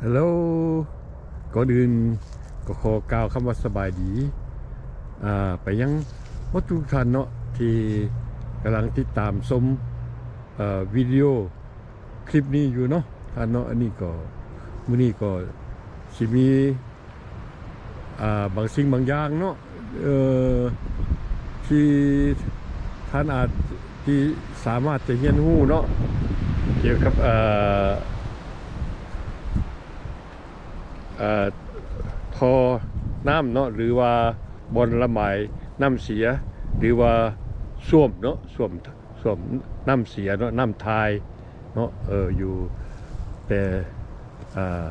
Hello ກ່ອນອື່ນກໍຂໍກ່າວຄຳວ່າສະບາຍດີ ອ່າ ໄປຍັງໝົດທຸກທ່ານເນາະ ທີ່ກຳລັງຕິດຕາມຊົມ ເອີ ວິດີໂອຄລິບນີ້ຢູ່ເນາະທ່ານເນາະ. ອັນນີ້ກໍ ມື້ນີ້ກໍຊິມີ ອ່າ ບາງສິ່ງບາງຢ່າງເນາະ ເອີ ທີ່ທ່ານອາດ ທີ່ສາມາດຈະຮຽນຮູ້ເນາະ ກ່ຽວກັບ ເອີ ເອີ ທໍ່ນ້ຳເນາະ ຫຼືວ່າບ່ອນລະບາຍນ້ຳເສຍ ຫຼືວ່າສ້ວມເນາະ ສ້ວມ ສ້ວມນ້ຳເສຍເນາະ ນ້ຳຖ່າຍເນາະ ເອີ ຢູ່ແຕ່ ອ່າ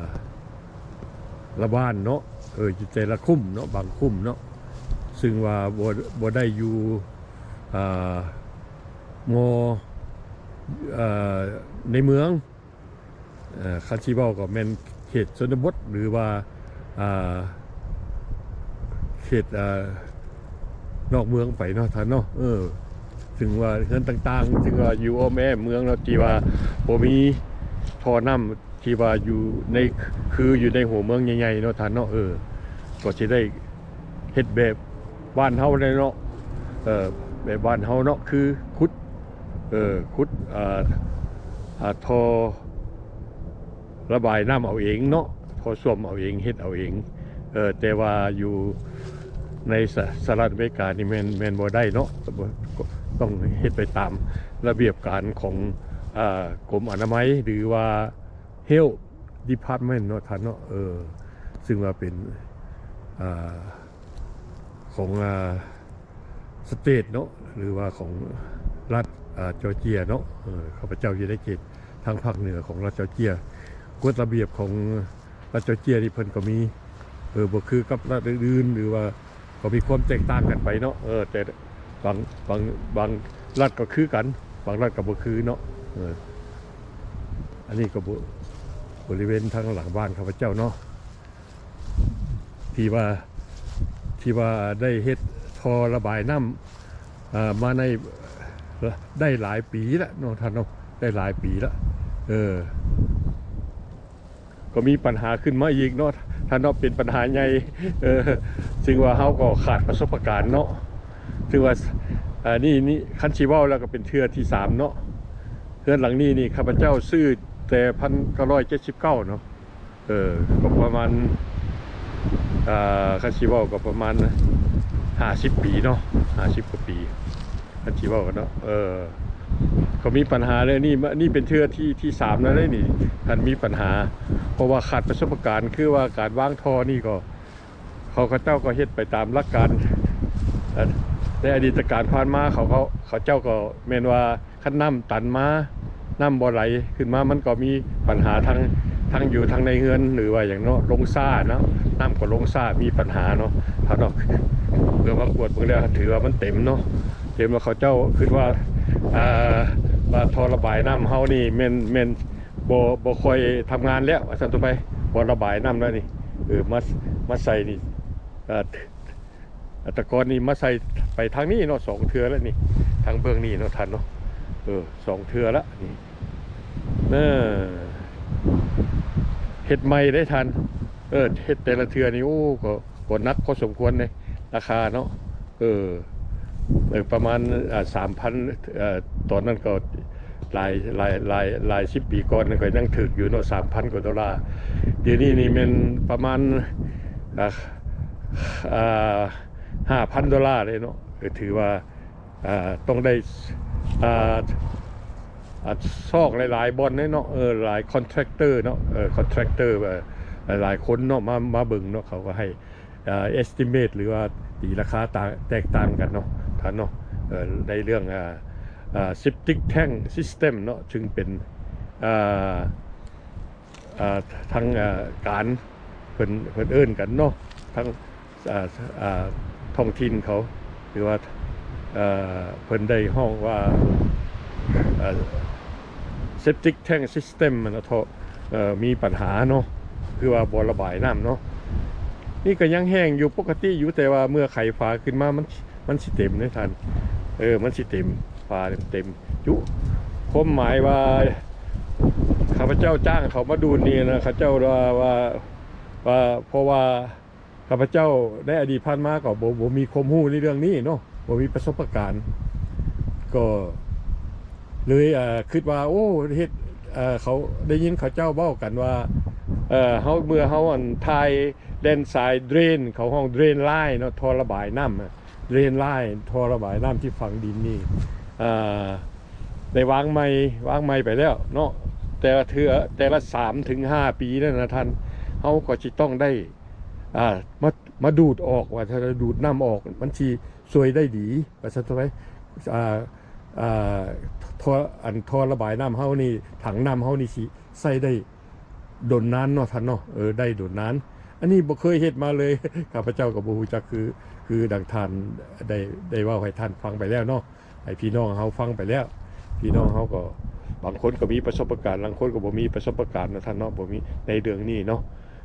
ລະບ້ານເນາະ ເອີ ຢູ່ແຕ່ລະຄຸ້ມເນາະ ບາງຄຸ້ມເນາະ ຊຶ່ງວ່າບໍ່ ບໍ່ໄດ້ຢູ່ ອ່າ ມໍ່ ເອີ ໃນເມືອງ ເອີ ຄັນຊິເວົ້າກໍແມ່ນເຂດຊົນນະບົດ ຫຼືວ່າ ອ່າ ເຂດ ອ່າ ນອກເມືອງໄປເນາະທ່ານເນາະ ເອີ ຊຶ່ງວ່າເຮືອນຕ່າງໆ ຊຶ່ງວ່າຢູ່ອ້ອມແອ້ມເມືອງເນາະ ທີ່ວ່າບໍ່ມີທໍ່ນ້ຳ ທີ່ວ່າຢູ່ໃນ ຄືຢູ່ໃນຫົວເມືອງໃຫຍ່ໆເນາະທ່ານເນາະ ເອີ ກໍຊິໄດ້ເຮັດແບບບ້ານເຮົາແຫຼະເນາະ ເອີ ແບບບ້ານເຮົາເນາະ ຄືຂຸດ ເອີ ຂຸດ ອ່າ ອ່າ ທໍ່ລະບາຍນ້ຳເອົາເອງເນາະ ທໍ່ສ້ວມເອົາເອງ ເຮັດເອົາເອງ ເອີ ແຕ່ວ່າຢູ່ໃນສະ ສະຫະລັດອາເມລິການີ້ແມ່ນ ແມ່ນບໍ່ໄດ້ເນາະ ຕ້ອງເຮັດໄປຕາມລະບຽບການຂອງ ອ່າ ກົມອະນາໄມ ຫຼືວ່າ Health Department ເນາະທ່ານເນາະ ເອີ ຊຶ່ງວ່າເປັນ ອ່າ ຂອງ ອ່າ ສະເຕດເນາະ ຫຼືວ່າຂອງລັດ ອ່າ ຈໍເຈຍເນາະ ເອີ ຂ້າພະເຈົ້າຢູ່ໃນເຂດທາງພາກເໜືອຂອງລັດຈໍເຈຍ ກົດລະບຽບຂອງລັດຈໍເຈຍນີ້ເພິ່ນກໍມີ ເອີ ບໍ່ຄືກັບລັດອື່ນໆ ຫຼືວ່າກໍມີຄວາມແຕກຕ່າງກັນໄປເນາະ ເອີ ແຕ່ບາງ ບາງ ບາງລັດກໍຄືກັນ ບາງລັດກໍບໍ່ຄືເນາະ ເອີ ອັນນີ້ກໍບໍ ບໍລິເວນທາງຫຼັງບ້ານຂ້າພະເຈົ້າເນາະ ທີ່ວ່າ ທີ່ວ່າໄດ້ເຮັດທໍ່ລະບາຍນ້ຳ ເອີ ມາໃນ ໄດ້ຫຼາຍປີລະເນາະທ່ານເນາະ ໄດ້ຫຼາຍປີລະ ເອີ ກໍມີບັນຫາຂຶ້ນມາອີກເນາະທ່ານເນາະ ເປັນບັນຫາໃຫຍ່ ເອີ ຊຶ່ງວ່າເຮົາກໍຂາດປະສົບປະການເນາະ ຖືວ່າ ເອີ ນີ້ ນີ້ ຄັນຊິເວົ້າແລ້ວກໍເປັນເທື່ອທີສາມເນາະ ເຮືອນຫຼັງນີ້ນີ້ຂ້າພະເຈົ້າຊື້ແຕ່ພັນເກົ້າຮ້ອຍເຈັດສິບເກົ້າເນາະ ເອີ ກໍປະມານ ເອີ ຄັນຊິເວົ້າກໍປະມານຫ້າສິບປີເນາະ ຫ້າສິບກວ່າປີ ຄັນຊິເວົ້າກັນເນາະ ເອີ ກໍມີບັນຫາເລີຍ ນີ້ ນີ້ເປັນເທື່ອທີ ທີສາມແລ້ວເດ້ນີ້ ຄັນມີບັນຫາ ເພາະວ່າຂາດປະສົບປະການ ຄືວ່າການວາງທໍ່ນີ້ກໍ ເຂົາ ເຂົາເຈົ້າກໍເຮັດໄປຕາມຫຼັກການ ເອີ ໃນອະດີດຕະການຜ່ານມາ ເຂົາ ເຂົາ ເຂົາເຈົ້າກໍແມ່ນວ່າ ຄັນນ້ຳຕັນມາ ນ້ຳບໍ່ໄຫຼຂຶ້ນມາ ມັນກໍມີບັນຫາທັງ ທັງຢູ່ທັງໃນເຮືອນ ຫຼືວ່າຫຍັງເນາະ ລົງຊ້າເນາະ ນ້ຳກໍລົງຊ້າ ມີບັນຫາເນາະ ເນາະ ເມື່ອມາກວດເບິ່ງແລ້ວ ຖືວ່າມັນເຕັມເນາະ ເຕັມແລ້ວ ເຂົາເຈົ້າຄິດວ່າ ອ່າ ວ່າທໍ່ລະບາຍນ້ຳເຮົານີ້ແມ່ນ ແມ່ນບໍ່ ບໍ່ຄ່ອຍທຳງານແລ້ວ ວ່າຊັ້ນຕໍ່ໄປ ບໍ່ລະບາຍນ້ຳແລ້ວນີ້ ເອີ ມາ ມາໃສ່ນີ້ ອ່າ ແຕ່ກ່ອນນີ້ມາໃສ່ໄປທາງນີ້ເນາະ ສອງເທື່ອແລ້ວນີ້ ທາງເບື້ອງນີ້ເນາະທ່ານເນາະ ເອີ ສອງເທື່ອລະນີ້ ເອີ ເຮັດໃໝ່ເດ້ທ່ານ ເອີ ເຮັດແຕ່ລະເທື່ອນີ້ ໂອ້ ກໍ ກໍໜັກພໍສົມຄວນເດ້ ລາຄາເນາະ ເອີ ເອີ ປະມານ ອ່າ ສາມພັນ ເອີ ຕອນນັ້ນກໍຫຼາຍ ຫຼາຍ ຫຼາຍ ຫຼາຍສິບປີກ່ອນນັ້ນກໍຍັງຖືກຢູ່ເນາະ ສາມພັນກວ່າໂດລາ ດຽວນີ້ນີ້ແມ່ນປະມານ ອ່າ ອ່າ ຫ້າພັນໂດລາເດ້ເນາະ ກໍຖືວ່າ ອ່າ ຕ້ອງໄດ້ ອ່າ ອ່າ ຊອກຫຼາຍໆບ່ອນເດ້ເນາະ ເອີ ຫຼາຍຄອນແທຣັກເຕີເນາະ ເອີ ຄອນແທຣັກເຕີ ເອີ ຫຼາຍໆຄົນເນາະ ມາ ມາເບິ່ງເນາະ ເຂົາກໍໃຫ້ ອ່າ ເອສຕິເມດ ຫຼືວ່າຕີລາຄາຕ່າງ ແຕກຕ່າງກັນເນາະ ທ່ານເນາະ ເອີ ໃນເລື່ອງ ອ່າ ອ່າ ເຊັບຕິກແທັງຊິສເຕັມເນາະ ຊຶ່ງເປັນ ອ່າ ອ່າ ທາງ ເອີ ການ ເພິ່ນ ເພິ່ນເອີ້ນກັນເນາະ ທາງ ອ່າ ອ່າ ທ້ອງຖິ່ນເຂົາ ຫຼືວ່າ ເອີ ເພິ່ນໄດ້ຮ້ອງວ່າ ເອີ ເຊັບຕິກແທັງຊິສເຕັມ ມັນເນາະ ເອີ ມີບັນຫາເນາະ ຄືວ່າບໍ່ລະບາຍນ້ຳເນາະ ນີ້ກໍຍັງແຫ້ງຢູ່ປົກກະຕິຢູ່ ແຕ່ວ່າເມື່ອໄຂຝາຂຶ້ນມາ ມັນ ມັນຊິເຕັມເດ້ທ່ານ ເອີ ມັນຊິເຕັມ ຝາເຕັມຈຸ ຄວາມໝາຍວ່າ ຂ້າພະເຈົ້າຈ້າງເຂົາມາດູດນີ້ນະ ເຂົາເຈົ້າວ່າ ວ່າ ວ່າ ເພາະວ່າຂ້າພະເຈົ້າໃນອະດີດຜ່ານມາກໍບໍ່ ບໍ່ມີຄວາມຮູ້ໃນເລື່ອງນີ້ເນາະ ບໍ່ມີປະສົບປະການ ກໍເລີຍ ເອີ ຄິດວ່າ ໂອ້ ເຮັດ ເອີ ເຂົາ ໄດ້ຍິນເຂົາເຈົ້າເວົ້າກັນວ່າ ເອີ ເຮົາ ເມື່ອເຮົາ ອັນ ຖ່າຍແລ່ນສາຍເດຣນ ເຂົາຮ້ອງເດຣນລາຍເນາະ ທໍ່ລະບາຍນ້ຳ ເດຣນລາຍ ທໍ່ລະບາຍນ້ຳທີ່ຝັງດິນນີ້ ເອີ ໄດ້ວາງໃໝ່ ວາງໃໝ່ໄປແລ້ວເນາະ ແຕ່ລະເທື່ອ ແຕ່ລະສາມເຖິງຫ້າປີນັ້ນນະທ່ານ ເຮົາກໍຊິຕ້ອງໄດ້ ອ່າ ມາ ມາດູດອອກ ວ່າຖ້າດູດນ້ຳອອກ ມັນຊິຊ່ວຍໄດ້ດີ ວ່າຊັ້ນໄປ ອ່າ ອ່າ ທໍ່ ອັນ ທໍ່ລະບາຍນ້ຳເຮົານີ້ ຖັງນ້ຳເຮົານີ້ຊິໃຊ້ໄດ້ດົນນານເນາະທ່ານເນາະ ເອີ ໄດ້ດົນນານ ອັນນີ້ບໍ່ເຄີຍເຮັດມາເລີຍ ຂ້າພະເຈົ້າກໍບໍ່ຮູ້ຈັກ ຄື ຄືດັ່ງທ່ານໄດ້ ໄດ້ເວົ້າໃຫ້ທ່ານຟັງໄປແລ້ວເນາະ ໃຫ້ພີ່ນ້ອງເຮົາຟັງໄປແລ້ວ ພີ່ນ້ອງເຮົາກໍບາງຄົນກໍມີປະສົບປະການ ບາງຄົນກໍບໍ່ມີປະສົບປະການເນາະທ່ານເນາະ ບໍ່ມີໃນເລື່ອງນີ້ເນາະ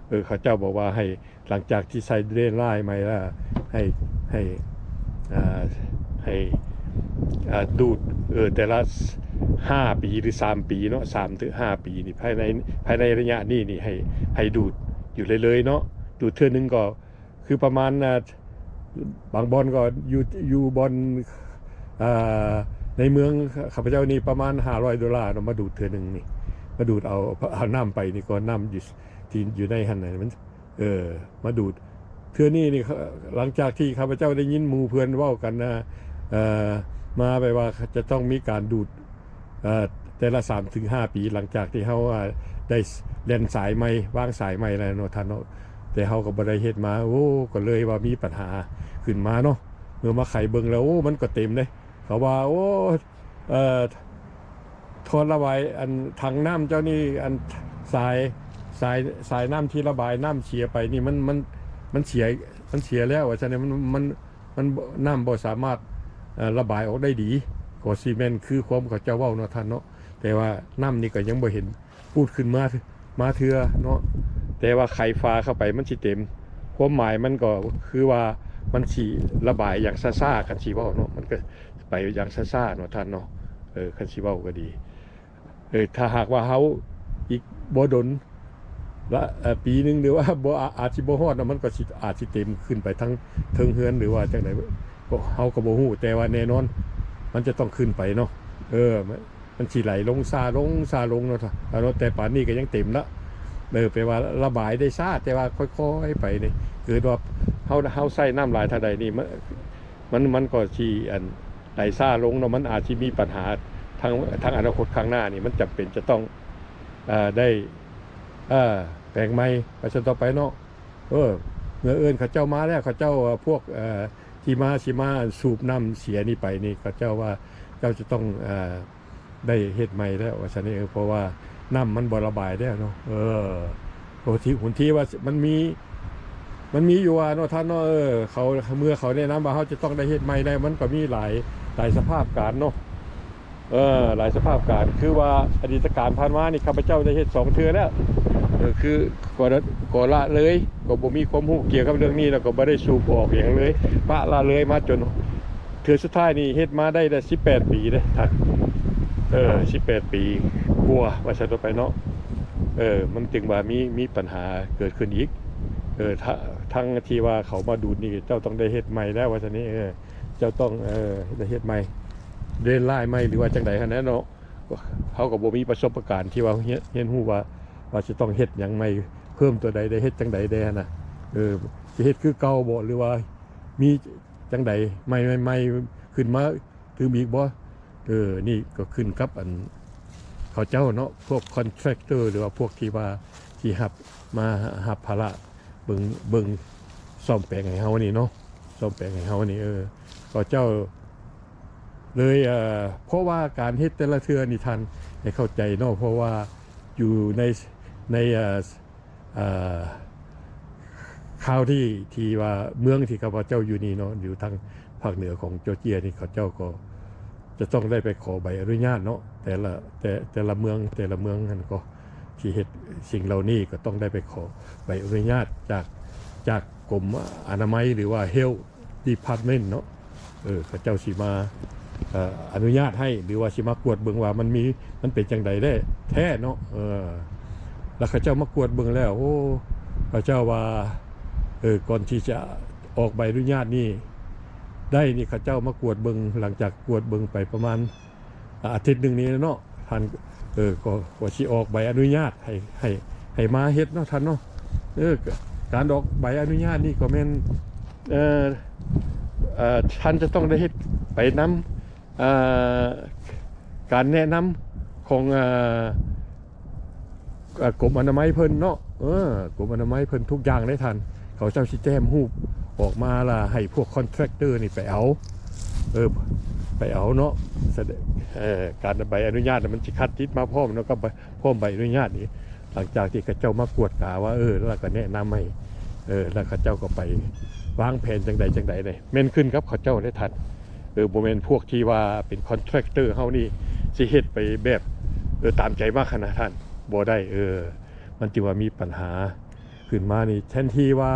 ເອີ ເຂົາເຈົ້າບອກວ່າໃຫ້ ຫຼັງຈາກທີ່ໃສ່ເດຣນລາຍໃໝ່ແລ້ວ ໃຫ້ ໃຫ້ ອ່າ ໃຫ້ ອ່າ ດູດ ເອີ ແຕ່ລະຫ້າປີ ຫຼື ສາມປີເນາະ ສາມເຖິງຫ້າປີນີ້ ພາຍໃນ ພາຍໃນໄລຍະນີ້ນີ້ ໃຫ້ ໃຫ້ດູດຢູ່ເລື້ອຍໆເນາະ ດູດເທື່ອໜຶ່ງກໍ ຄືປະມານ ອ່າ ບາງບ່ອນກໍຢູ່ ຢູ່ບ່ອນ ອ່າ ໃນເມືອງຂ້າພະເຈົ້ານີ້ປະມານຫ້າຮ້ອຍໂດລາເນາະ ມາດູດເທື່ອໜຶ່ງນີ້ ມາດູດເອົາ ເອົານ້ຳໄປນີ້ ກໍນ້ຳຢູ່ ທີ່ຢູ່ໃນຫັ້ນນະ ມັນ ເອີ ມາດູດ ເທື່ອນີ້ນີ້ ເອີ ຫຼັງຈາກທີ່ຂ້າພະເຈົ້າໄດ້ຍິນໝູ່ເພື່ອນເວົ້າກັນນະ ເອີ ມາແບບວ່າຈະຕ້ອງມີການດູດ ເອີ ແຕ່ລະສາມເຖິງຫ້າປີ ຫຼັງຈາກທີ່ເຮົາ ອ່າ ໄດ້ແລ່ນສາຍໃໝ່ ວາງສາຍໃໝ່ແລ້ວເນາະທ່ານເນາະ ແຕ່ເຮົາກໍບໍ່ໄດ້ເຮັດມາ ໂອ້ ກໍເລີຍວ່າມີບັນຫາຂຶ້ນມາເນາະ ເມື່ອມາໄຂເບິ່ງແລ້ວ ໂອ້ ມັນກໍເຕັມເດ້ ເຂົາວ່າ ໂອ້ ເອີ ທໍ່ລະບາຍ ອັນ ຖັງນ້ຳເຈົ້ານີ້ ອັນ ສາຍ ສາຍ ສາຍນ້ຳທີ່ລະບາຍນ້ຳເສຍໄປນີ້ ມັນ ມັນ ມັນເສຍ ມັນເສຍແລ້ວ ວ່າຊັ້ນ ມັນ ມັນ ມັນ ນ້ຳບໍ່ສາມາດ ເອີ ລະບາຍອອກໄດ້ດີ ກໍຊິແມ່ນຄືຄວາມເຂົາເຈົ້າເວົ້າເນາະທ່ານເນາະ ແຕ່ວ່ານ້ຳນີ້ກໍຍັງບໍ່ເຫັນປູດຂຶ້ນມາ ມາເທື່ອເນາະ ແຕ່ວ່າໄຂຝາເຂົ້າໄປມັນຊິເຕັມ ຄວາມໝາຍມັນກໍຄືວ່າມັນຊິລະບາຍຢ່າງຊ້າໆ ຄັນຊິເວົ້າເນາະ ມັນກໍໄປຢ່າງຊ້າໆເນາະທ່ານເນາະ ເອີ ຄັນຊິເວົ້າກໍດີ ເອີ ຖ້າຫາກວ່າເຮົາອີກບໍ່ດົນ ລະ ເອີ ປີໜຶ່ງ ຫຼືວ່າບໍ່ ອາ ອາດຊິບໍ່ຮອດເນາະ ມັນກໍຊິ ອາດຊິເຕັມຂຶ້ນໄປທາງເທິງເຮືອນ ຫຼືວ່າຈັ່ງໃດ ເຮົາກໍບໍ່ຮູ້ ແຕ່ວ່າແນ່ນອນມັນຈະຕ້ອງຂຶ້ນໄປເນາະ ເອີ ມັນ ມັນຊິໄຫຼລົງຊ້າລົງຊ້າລົງເນາະ ເນາະ ແຕ່ປານນີ້ກໍຍັງເຕັມລະ ເອີ ແປວ່າລະບາຍໄດ້ຊ້າ ແຕ່ວ່າຄ່ອຍໆໄປນີ້ ເກີດວ່າເຮົາ ເຮົາໃຊ້ນ້ຳຫຼາຍເທົ່າໃດນີ້ ມັນ ມັນ ມັນກໍຊິ ອັນ ໄຫຼຊ້າລົງເນາະ ມັນອາດຊິມີບັນຫາທາງ ທາງອະນາຄົດຂ້າງໜ້ານີ້ ມັນຈຳເປັນຈະຕ້ອງ ເອີ ໄດ້ ເອີ ແປງໃໝ່ ວ່າຊັ້ນຕໍ່ໄປເນາະ ເອີ ເມື່ອເອີ້ນເຂົາເຈົ້າມາແລ້ວ ເຂົາເຈົ້າ ເອີ ພວກ ເອີ ທີ່ມາ ຊິມາສູບນ້ຳເສຍນີ້ໄປນີ້ ເຂົາເຈົ້າວ່າເຈົ້າຈະຕ້ອງ ເອີ ໄດ້ເຮັດໃໝ່ແລ້ວວ່າຊັ້ນເອ ເພາະວ່ານ້ຳມັນບໍ່ລະບາຍແລ້ວເນາະ ເອີ ໂຕທີ່ ຫົນທີ່ວ່າມັນມີ ມັນມີຢູ່ວ່າເນາະທ່ານເນາະ ເອີ ເຂົາ ເມື່ອເຂົາແນະນຳວ່າເຮົາຈະຕ້ອງໄດ້ເຮັດໃໝ່ແລ້ວ ມັນກໍມີຫຼາຍ ຫຼາຍສະພາບການເນາະ ເອີ ຫຼາຍສະພາບການ ຄືວ່າອະດີດຕະການຜ່ານມານີ້ ຂ້າພະເຈົ້າໄດ້ເຮັດສອງເທື່ອແລ້ວ ເອີ ຄືກໍ ກໍລະເລີຍ ກໍບໍ່ມີຄວາມຮູ້ກ່ຽວກັບເລື່ອງນີ້ ແລ້ວກໍບໍ່ໄດ້ສູບອອກຫຍັງເລີຍ ປະລະເລີຍມາຈົນ ເທື່ອສຸດທ້າຍນີ້ເຮັດມາໄດ້ ໄດ້ສິບແປດປີເດ້ທ່ານ ເອີ ສິບແປດປີກວ່າ ວ່າຊັ້ນຕໍ່ໄປເນາະ ເອີ ມັນຈຶ່ງວ່າມີ ມີບັນຫາເກີດຂຶ້ນອີກ ເອີ ທະ ທັງທີ່ວ່າເຂົາມາດູດນີ້ ເຈົ້າຕ້ອງໄດ້ເຮັດໃໝ່ແລ້ວ ວ່າຊັ້ນນີ້ ເອີ ເຈົ້າຕ້ອງ ເອີ ໄດ້ເຮັດໃໝ່ ເດຣນລາຍໃໝ່ ຫຼືວ່າຈັ່ງໃດຫັ້ນແຫຼະເນາະ ເຮົາກໍບໍ່ມີປະສົບປະການທີ່ວ່າຮຽນ ຮຽນຮູ້ວ່າ ວ່າຈະຕ້ອງເຮັດຫຍັງໃໝ່ ເພີ່ມຕົວໃດ ໄດ້ເຮັດຈັ່ງໃດແດ່ຫັ້ນນະ ເອີ ຊິເຮັດຄືເກົ່າບໍ່ ຫຼືວ່າມີ ຈັ່ງໃດ ໃໝ່ ໃໝ່ ໃໝ່ຂຶ້ນມາຕື່ມອີກບໍ່? ເອີ ນີ້ກໍຂຶ້ນກັບອັນ ເຂົາເຈົ້າເນາະ ພວກ contractor ຫຼືວ່າພວກທີ່ວ່າ ທີ່ຮັບ ມາຮັບພາລະເບິ່ງ ເບິ່ງສ້ອມແປງໃຫ້ເຮົານີ້ເນາະ ສ້ອມແປງໃຫ້ເຮົານີ້ ເອີ ເຂົາເຈົ້າເລີຍ ເອີ ເພາະວ່າການເຮັດແຕ່ລະເທື່ອນີ້ທ່ານໃຫ້ເຂົ້າໃຈເນາະ ເພາະວ່າຢູ່ໃນ ໃນ ເອີ ເອີ ຄາວທີ່ ທີ່ວ່າເມືອງທີ່ຂ້າພະເຈົ້າຢູ່ນີ້ເນາະ ຢູ່ທາງພາກເໜືອຂອງຈໍເຈຍນີ້ ເຂົາເຈົ້າກໍຈະຕ້ອງໄດ້ໄປຂໍໃບອະນຸຍາດເນາະ ແຕ່ລະ ແຕ່ ແຕ່ລະເມືອງ ແຕ່ລະເມືອງຫັ້ນກໍທີ່ເຮັດສິ່ງເຫຼົ່ານີ້ ກໍຕ້ອງໄດ້ໄປຂໍໃບອະນຸຍາດຈາກ ຈາກກົມອະນາໄມ ຫຼືວ່າ Health Department ເນາະ ເອີ ເຂົາເຈົ້າຊິມາ ເອີ ອະນຸຍາດໃຫ້ ຫຼືວ່າຊິມາກວດເບິ່ງວ່າມັນມີ ມັນເປັນຈັ່ງໃດແທ້ເນາະ. ເອີ ແລ້ວເຂົາເຈົ້າມາກວດເບິ່ງແລ້ວ ໂອ້ ເຂົາເຈົ້າວ່າ ເອີ ກ່ອນທີ່ຈະອອກໃບອະນຸຍາດນີ້ໄດ້ນີ້ ເຂົາເຈົ້າມາກວດເບິ່ງ ຫຼັງຈາກກວດເບິ່ງໄປປະມານ ອາ ອາທິດໜຶ່ງນີ້ແຫຼະເນາະ ທ່ານ ເອີ ກໍ ກໍຊິອອກໃບອະນຸຍາດໃຫ້ ໃຫ້ ໃຫ້ມາເຮັດເນາະທ່ານເນາະ. ເອີ ການອອກໃບອະນຸຍາດນີ້ກໍແມ່ນ ເອີ ເອີ ທ່ານຈະຕ້ອງໄດ້ເຮັດໄປນຳ ເອີ ການແນະນຳຂອງ ເອີ ເອີ ກົມອະນາໄມເພິ່ນເນາະ. ເອີ ກົມອະນາໄມເພິ່ນທຸກຢ່າງເດ້ທ່ານ ເຂົາເຈົ້າຊິແຕ້ມຮູບອອກມາລະໃຫ້ພວກຄອນແທຣັກເຕີນີ້ໄປເອົາ ເອີ ໄປເອົາເນາະ. ສະແດງ ເອີ ການໃບອະນຸຍາດມັນຊິຄັດຕິດມາພ້ອມເນາະ ກັບ ພ້ອມໃບອະນຸຍາດນີ້ ຫຼັງຈາກທີ່ເຂົາເຈົ້າມາກວດກາວ່າ ເອີ ແລ້ວກໍແນະນຳໃຫ້ ເອີ ແລ້ວເຂົາເຈົ້າກໍໄປວາງແຜນຈັ່ງໃດຈັ່ງໃດນີ້ ແມ່ນຂຶ້ນກັບເຂົາເຈົ້າເດ້ທ່ານ. ເອີ ບໍ່ແມ່ນພວກທີ່ວ່າເປັນຄອນແທຣັກເຕີເຮົານີ້ຊິເຮັດໄປແບບ ເອີ ຕາມໃຈມັກຫັ້ນນະທ່ານ ບໍ່ໄດ້. ເອີ ມັນຈຶ່ງວ່າມີບັນຫາຂຶ້ນມານີ້ ແທນທີ່ວ່າ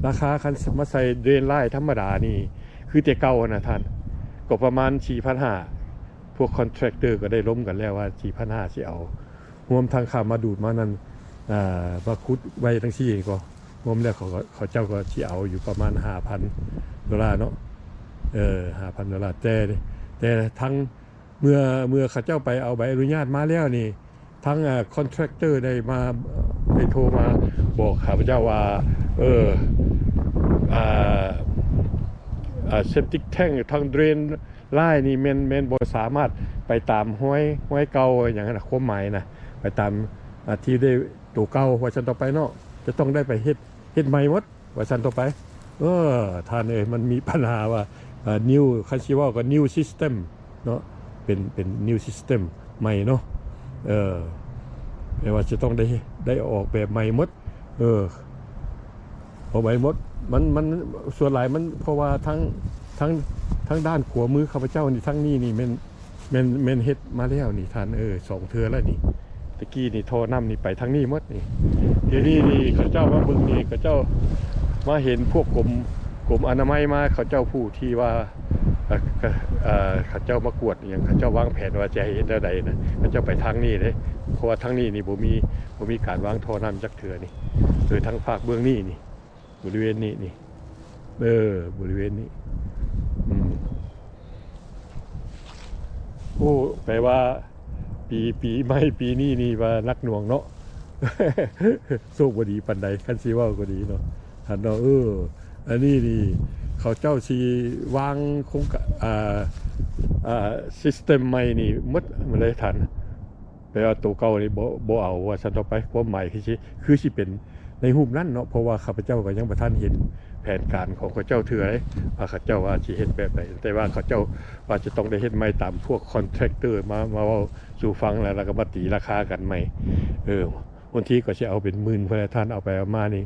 ລາຄາຄັນມາໃສ່ເດຣນລາຍທຳມະດານີ້ ຄືແຕ່ເກົ່າຫັ້ນນະທ່ານ ກໍປະມານສີ່ພັນຫ້າ ພວກຄອນແທຣັກເຕີກໍໄດ້ລົມກັນແລ້ວວ່າສີ່ພັນຫ້າຊິເອົາ ຮວມທັງຄ່າມາດູດມານັ້ນ ອ່າ ມາຂຸດໄວ້ທັງສີ່ກໍ ລວມແລ້ວເຂົາ ເຂົາເຈົ້າກໍຊິເອົາຢູ່ປະມານຫ້າພັນໂດລາເນາະ ເອີ ຫ້າພັນໂດລາ. ແຕ່ ແຕ່ທັງ ເມື່ອ ເມື່ອເຂົາເຈົ້າໄປເອົາໃບອະນຸຍາດມາແລ້ວນີ້ ທັງ ເອີ ຄອນແທຣັກເຕີໄດ້ມາ ໄດ້ໂທມາບອກຂ້າພະເຈົ້າວ່າ ເອີ ອ່າ ອ່າ ເຊັບຕິກແທັງ ທັງເດຣນ ລາຍນີ້ແມ່ນ ແມ່ນບໍ່ສາມາດໄປຕາມຮອຍ ຮອຍເກົ່າຫຍັງຫັ້ນນະ ຄວາມໝາຍນະ ໄປຕາມ ອາ ທີ່ໄດ້ໂຕເກົ່າວ່າຊັ້ນຕໍ່ໄປເນາະ ຈະຕ້ອງໄດ້ໄປເຮັດ ເຮັດໃໝ່ໝົດວ່າຊັ້ນຕໍ່ໄປ. ເອີ ທ່ານເອີຍ ມັນມີບັນຫາວ່າ ເອີ ນິວ ຄັນຊິເວົ້າກໍນິວຊິສເຕັມເນາະ ເປັນ ເປັນນິວຊິສເຕັມໃໝ່ເນາະ. ເອີ ແປວ່າຈະຕ້ອງໄດ້ ໄດ້ອອກແບບໃໝ່ໝົດ ເອີ ເອົາໄວ້ໝົດ ມັນ ມັນ ສ່ວນຫຼາຍມັນ ເພາະວ່າທາງ ທາງ ທາງດ້ານຂວາມືຂ້າພະເຈົ້ານີ້ ທາງນີ້ນີ້ແມ່ນ ແມ່ນ ແມ່ນເຮັດມາແລ້ວນີ້ທ່ານເອີຍ ສອງເທື່ອແລ້ວນີ້. ຕະກີ້ນີ້ທໍ່ນ້ຳນີ້ໄປທາງນີ້ໝົດນີ້ ດຽວນີ້ນີ້ເຂົາເຈົ້າມາເບິ່ງນີ້ ເຂົາເຈົ້າມາເຫັນພວກກົມ ກົມອະນາໄມມາ ເຂົາເຈົ້າຜູ້ທີ່ວ່າ ເອີ ເອີ ເຂົາເຈົ້າມາກວດອີ່ຫຍັງ ເຂົາເຈົ້າວາງແຜນວ່າຈະໃຫ້ເຮັດແນວໃດນະ ເຂົາເຈົ້າໄປທາງນີ້ເດ້ ເພາະວ່າທາງນີ້ນີ້ບໍ່ມີ ບໍ່ມີການວາງທໍ່ນ້ຳຈັກເທື່ອນີ້ ຄືທາງພາກເບື້ອງນີ້ນີ້ ບໍລິເວນນີ້ນີ້ ເອີ ບໍລິເວນນີ້ ອືມ ໂອ້ ແປວ່າປີ ປີໃໝ່ປີນີ້ນີ້ວ່າໜັກໜ່ວງເນາະ ໂຊກບໍ່ດີປານໃດ ຄັນຊິເວົ້າກໍດີເນາະ ທ່ານເນາະ. ເອີ ອັນນີ້ນີ້ ເຂົາເຈົ້າຊິວາງໂຄງການ ອ່າ ອ່າ ຊິສເຕັມໃໝ່ນີ້ໝົດ ໝົດເລີຍທ່ານ. ແປວ່າໂຕເກົ່ານີ້ບໍ່ ບໍ່ເອົາວ່າຊັ້ນຕໍ່ໄປ ຄວາມໝາຍຄືຊິ ຄືຊິເປັນໃນຮູບນັ້ນເນາະ ເພາະວ່າຂ້າພະເຈົ້າກໍຍັງບໍ່ທັນເຫັນແຜນການຂອງເຂົາເຈົ້າເທື່ອເດ້ ວ່າເຂົາເຈົ້າວ່າຊິເຮັດແບບໃດ ແຕ່ວ່າເຂົາເຈົ້າວ່າຈະຕ້ອງໄດ້ເຮັດໃໝ່ຕາມພວກຄອນແທຣັກເຕີມາ ມາເວົ້າສູ່ຟັງ ແລ້ວ ແລ້ວກໍມາຕີລາຄາກັນໃໝ່ ເອີ ບາງທີກໍຊິເອົາເປັນໝື່ນພຸ້ນແຫຼະ ທ່ານ ເອົາໄປເອົາມານີ້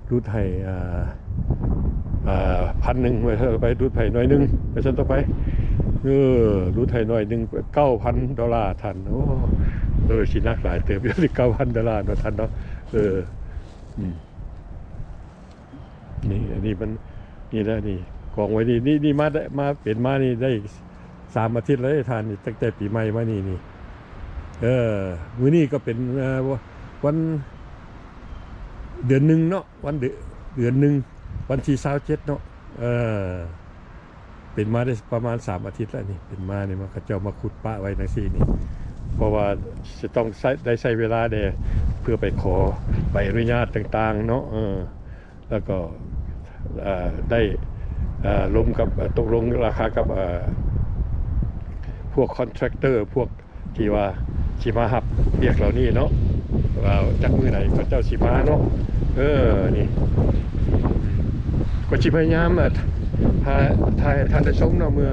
ຫຼຸດໃຫ້ ອ່າ ອ່າ ພັນໜຶ່ງ ໄປຫຼຸດໃຫ້ໜ້ອຍໜຶ່ງ ໄປຊັ້ນຕໍ່ໄປ ເອີ ຫຼຸດໃຫ້ໜ້ອຍໜຶ່ງ ເກົ້າພັນໂດລາທ່ານ. ໂອ້ ເອີ ຊິໜັກຫຼາຍເຕີບຢູ່ ເກົ້າພັນໂດລາເນາະທ່ານເນາະ. ເອີ ອືມ ນີ້ ອັນນີ້ມັນ ນີ້ແຫຼະ ນີ້ກອງໄວ້ນີ້ ນີ້ ນີ້ມາໄດ້ ມາເປັນມານີ້ໄດ້ ສາມອາທິດແລ້ວເດ້ທ່ານ ຕັ້ງແຕ່ປີໃໝ່ມານີ້ນີ້ ເອີ ມື້ນີ້ກໍເປັນ ເອີ ວັນ ເດືອນໜຶ່ງເນາະ ວັນເດືອນ ເດືອນໜຶ່ງ ວັນທີຊາວເຈັດເນາະ ເອີ ເປັນມາໄດ້ປະມານສາມອາທິດແລ້ວນີ້ ເປັນມານີ້ ມາ ເຂົາເຈົ້າມາຂຸດປະໄວ້ຈັ່ງຊີ້ນີ້ ເພາະວ່າຈະຕ້ອງໃຊ້ ໄດ້ໃຊ້ເວລາແດ່ ເພື່ອໄປຂໍໃບອະນຸຍາດຕ່າງໆເນາະ ເອີ ແລ້ວກໍ ເອີ ໄດ້ ເອີ ລົມກັບ ເອີ ຕົກລົງລາຄາກັບ ເອີ ພວກຄອນແທຣັກເຕີ ພວກທີ່ວ່າຊິມາຮັບວຽກເຫຼົ່ານີ້ເນາະ ວ່າຈັກມື້ໃດເຂົາເຈົ້າຊິມາເນາະ. ເອີ ນີ້ ກໍຊິພະຍາຍາມ ເອີ ຖ້າ ຖ້າໃຫ້ທ່ານໄດ້ຊົມເນາະ ເມື່ອ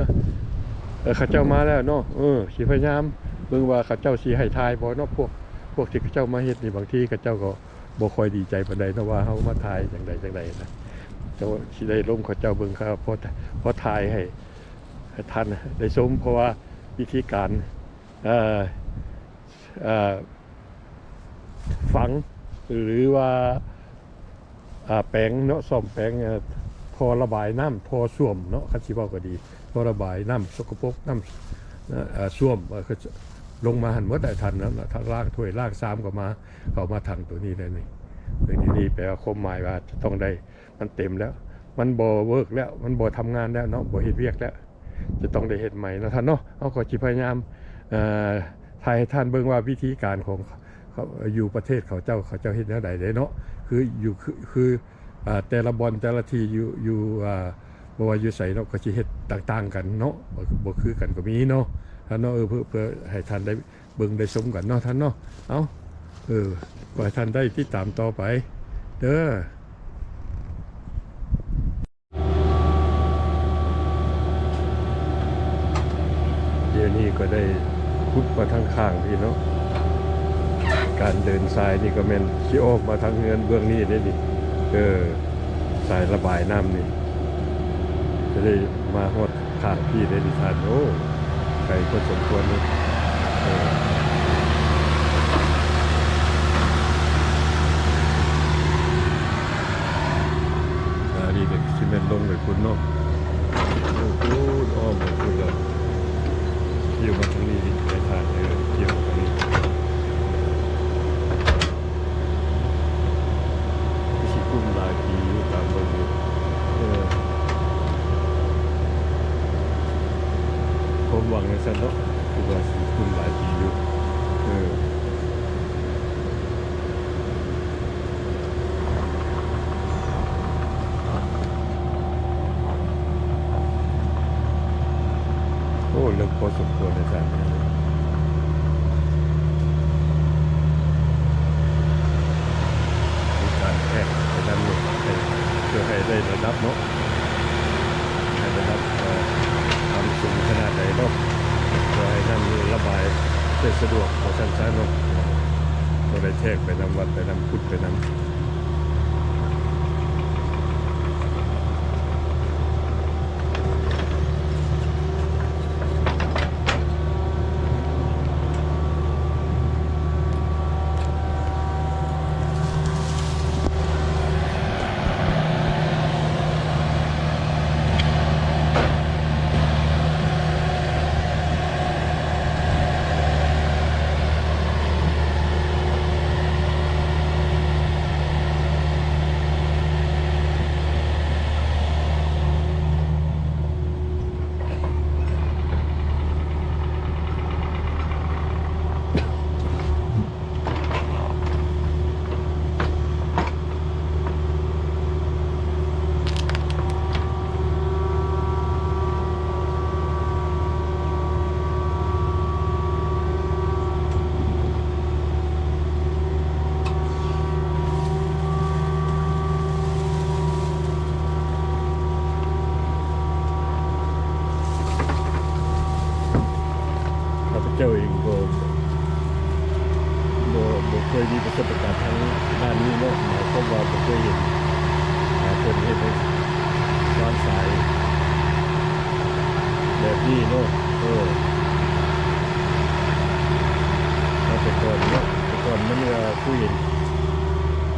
ເອີ ເຂົາເຈົ້າມາແລ້ວເນາະ ເອີ ຊິພະຍາຍາມເບິ່ງວ່າເຂົາເຈົ້າຊິໃຫ້ຖ່າຍບໍ່ເນາະ ພວກ ພວກທີ່ເຂົາເຈົ້າມາເຮັດນີ້ ບາງທີເຂົາເຈົ້າກໍ ບໍ່ຄ່ອຍດີໃຈປານໃດເນາະ ວ່າເຮົາມາຖ່າຍຈັ່ງໃດຈັ່ງໃດນະ ເຈົ້າຊິໄດ້ລົມເຂົາເຈົ້າເບິ່ງ ເຂົາພໍ ພໍຖ່າຍໃຫ້ ໃຫ້ທ່ານໄດ້ຊົມ ເພາະວ່າວິທີການ ເອີ ເອີ ຝັງ ຫຼືວ່າ ອ່າ ແປງເນາະ ສ້ອມແປງ ເອີ ທໍ່ລະບາຍນ້ຳ ທໍ່ສ້ວມເນາະ ຄັນຊິເວົ້າກໍດີ ທໍ່ລະບາຍນ້ຳສົກກະປົກ ນ້ຳ ເອີ ເອີ ສ້ວມ ເອີ ລົງມາຫັ້ນໝົດ ທ່ານ ລ້າງຖ້ວຍລ້າງຊາມກໍມາ ເຂົ້າມາຖັງໂຕນີ້ແລ້ວນີ້. ເອີ ທີນີ້ແປວ່າຄວາມໝາຍວ່າຈະຕ້ອງໄດ້ ມັນເຕັມແລ້ວ ມັນບໍ່ເວີກແລ້ວ ມັນບໍ່ທຳງານແລ້ວເນາະ ບໍ່ເຮັດວຽກແລ້ວ ຈະຕ້ອງໄດ້ເຮັດໃໝ່ເນາະທ່ານເນາະ. ເຮົາກໍຊິພະຍາຍາມ ເອີ ຖ່າຍໃຫ້ທ່ານເບິ່ງວ່າວິທີການຂອງ ເຂົາ ຢູ່ປະເທດເຂົາເຈົ້າ ເຂົາເຈົ້າເຮັດແນວໃດເດ້ເນາະ ຄືຢູ່ ຄື ຄື ອ່າ ແຕ່ລະບ່ອນແຕ່ລະທີ່ຢູ່ ຢູ່ ອ່າ ບໍ່ວ່າຢູ່ໃສເນາະ ກໍຊິເຮັດຕ່າງໆກັນເນາະ ບໍ່ ບໍ່ຄືກັນກໍມີເນາະທ່ານເນາະ. ເອີ ເພື່ອ ເພື່ອໃຫ້ທ່ານໄດ້ເບິ່ງໄດ້ຊົມກັນເນາະທ່ານເນາະ. ເອົາ ເອີ ຂໍໃຫ້ທ່ານໄດ້ຕິດຕາມຕໍ່ໄປເດີ. ດຽວນີ້ກໍໄດ້ຂຸດມາທາງຂ້າງພີ້ເນາະ ການເດີນສາຍນີ້ກໍແມ່ນຊິອອກມາທາງເຮືອນເບື້ອງນີ້ເດ້ນີ້ ເອີ ສາຍລະບາຍນ້ຳນີ້ ກໍເລີຍມາຮອດຂ້າງພີ້ເດ້ນີ້ທ່ານ. ໂອ້ ໄກພໍສົມຄວນເດ້ ເອີ. ອັນນີ້ກໍຊິແມ່ນລົງໄປພຸ້ນເນາະ ໂອ້ໂຫ ອ້ອມໄປພຸ້ນແລ້ວ ທ່ຽວມາທາງນີ້ໄດ້ທ່ານເດີ ທ່ຽວມາທາງນີ້ ຄືຊິກຸ້ມຫຼາຍປີຢູ່ຕາມເບິ່ງຢູ່ ເອີ ຄວາມຫວັງຈັ່ງຊັ້ນເນາະ ຄືວ່າຊິກຸ້ມຫຼາຍປີຢູ່ ເອີ. ໂອ້ ເລິກພໍສົມຄວນເລີຍທ່ານ ມີການແທກໄປທາງນີ້ ເພື່ອໃຫ້ໄດ້ລະດັບເນາະ ໃຫ້ລະດັບ ເອີ ຄວາມສູງຂະໜາດໃດເນາະ ເພື່ອໃຫ້ນ້ຳນີ້ລະບາຍໄດ້ສະດວກ ວ່າຊັ້ນຊະເນາະ ເອີ ຕ້ອງໄດ້ແທກໄປນຳ ວັດໄປນຳ ຂຸດໄປນຳ. ຂ້າພະເຈົ້າເອງກໍບໍ່ ບໍ່ເຄີຍມີປະສົບປະການທາງດ້ານນີ້ເນາະ ໝາຍຄວາມວ່າບໍ່ເຄີຍເຫັນ ອ່າ ເພິ່ນເຮັດໃນວາງສາຍແບບນີ້ເນາະ ເອີ ມາແຕ່ກ່ອນເນາະ ແຕ່ກ່ອນມັນກໍຄືເຫັນ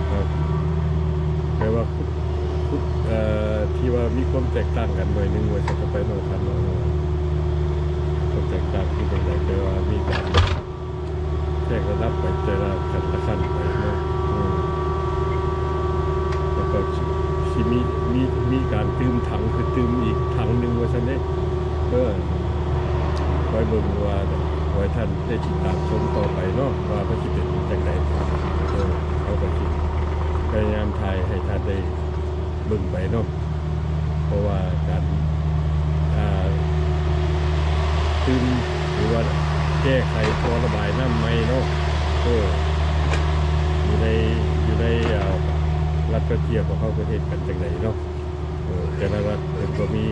ເອີ ແປວ່າ ເອີ ທີ່ວ່າມີຄວາມແຕກຕ່າງກັນໜ້ອຍໜຶ່ງວ່າຊັ້ນໄປເນາະທ່ານເນາະ ຄວາມແຕກຕ່າງຄືຈັ່ງໃດ ແຕ່ວ່າມີການແທກລະດັບໄປແຕ່ລະຂັ້ນລະຂັ້ນໄປເນາະ ເອີ ແລ້ວກໍຊິ ຊິມີ ມີ ມີການຕື່ມຖັງ ຄືຕື່ມອີກຖັງໜຶ່ງວ່າຊັ້ນເດ້ ເອີ ຄອຍເບິ່ງວ່າ ຂໍໃຫ້ທ່ານໄດ້ຕິດຕາມຊົມຕໍ່ໄປເນາະ ວ່າມັນຊິເປັນຈັ່ງໃດ ເອີ ເຮົາກໍຊິພະຍາຍາມຖ່າຍໃຫ້ທ່ານໄດ້ ເບິ່ງໄປເນາະ ເພາະວ່າການ ອ່າ ຕື່ມ ຫຼືວ່າແກ້ໄຂທໍ່ລະບາຍນ້ຳໃໝ່ເນາະ ເອີ ຢູ່ໃນ ຢູ່ໃນ ອ່າ ລັດຈອດເຈຍຂອງເຮົາເພິ່ນເຮັດກັນຈັ່ງໃດເນາະ ເອີ ແຕ່ລະລັດເພິ່ນກໍມີ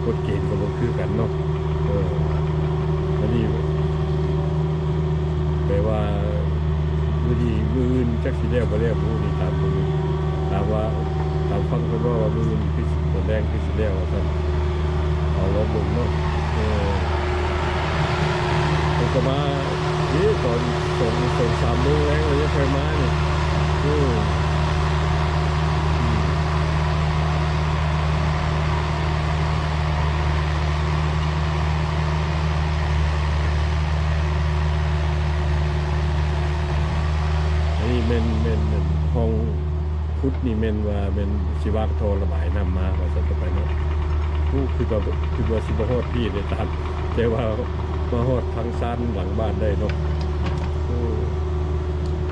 ກົດເກນກໍບໍ່ຄືກັນເນາະ ເອີ ອັນນີ້ແປວ່າມື້ນີ້ ມື້ອື່ນຈັກຊິແລ້ວບໍ່ແລ້ວ ມື້ນີ້ຕາມເບິ່ງ ຕາມວ່າ ຕາມຟັງເພິ່ນເວົ້າວ່າມື້ອື່ນຄືຊິ ຕອນແລງຄືຊິແລ້ວວ່າຊັ້ນ ເອົາລອງເບິ່ງເນາະ ເອີ ເພິ່ນກໍມາເດ້ ຕອນສອງ ສອງສາມໂມງແລງເລີຍ ຄ່ອຍມານີ້ ເອີ ອືມ. ຂຸດນີ້ແມ່ນວ່າແມ່ນຊິວາງທໍ່ລະບາຍນ້ຳມາວ່າຊັ້ນຕໍ່ໄປເນາະ. ໂອ້ ຄືວ່າ ຄືວ່າຊິບໍ່ຮອດພີ້ເດ້ທ່ານ ແຕ່ວ່າມາຮອດທາງຊານຫຼັງບ້ານໄດ້ເນາະ. ໂອ້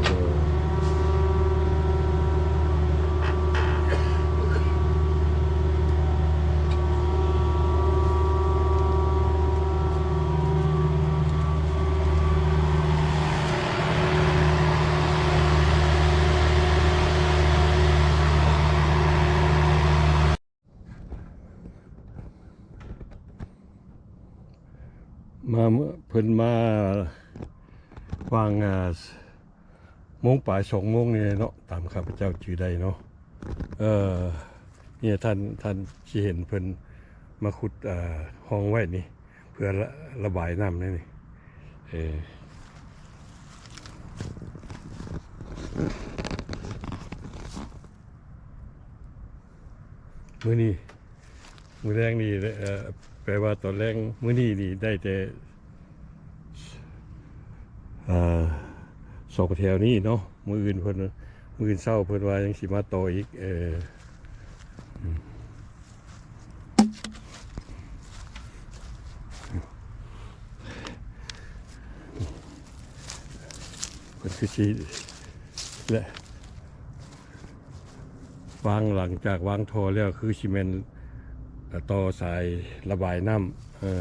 ເອີ. ມາ ເພິ່ນມາຫວ່າງ ອ່າ ໂມງປາຍ ສອງໂມງນີ້ເນາະ ຕາມຂ້າພະເຈົ້າຈື່ໄດ້ເນາະ. ເອີ ນີ້ທ່ານ ທ່ານຊິເຫັນເພິ່ນມາຂຸດ ອ່າ ຮ່ອງໄວ້ນີ້ ເພື່ອລະ ລະບາຍນ້ຳນີ້ ເອີ ມື້ນີ້ ມື້ແລງນີ້ ເອີ ແປວ່າຕອນແລງມື້ນີ້ນີ້ໄດ້ແຕ່ ອ່າ ສອງແຖວນີ້ເນາະ. ມື້ອື່ນເພິ່ນ ມື້ອື່ນເຊົ້າເພິ່ນວ່າຍັງຊິມາຕໍ່ອີກ ເອີ ອືມ ເພິ່ນຄືຊິ ແລະ ວາງ ຫຼັງຈາກວາງທໍ່ແລ້ວ ຄືຊິແມ່ນ ເອີ ຕໍ່ສາຍລະບາຍນ້ຳ ເອີ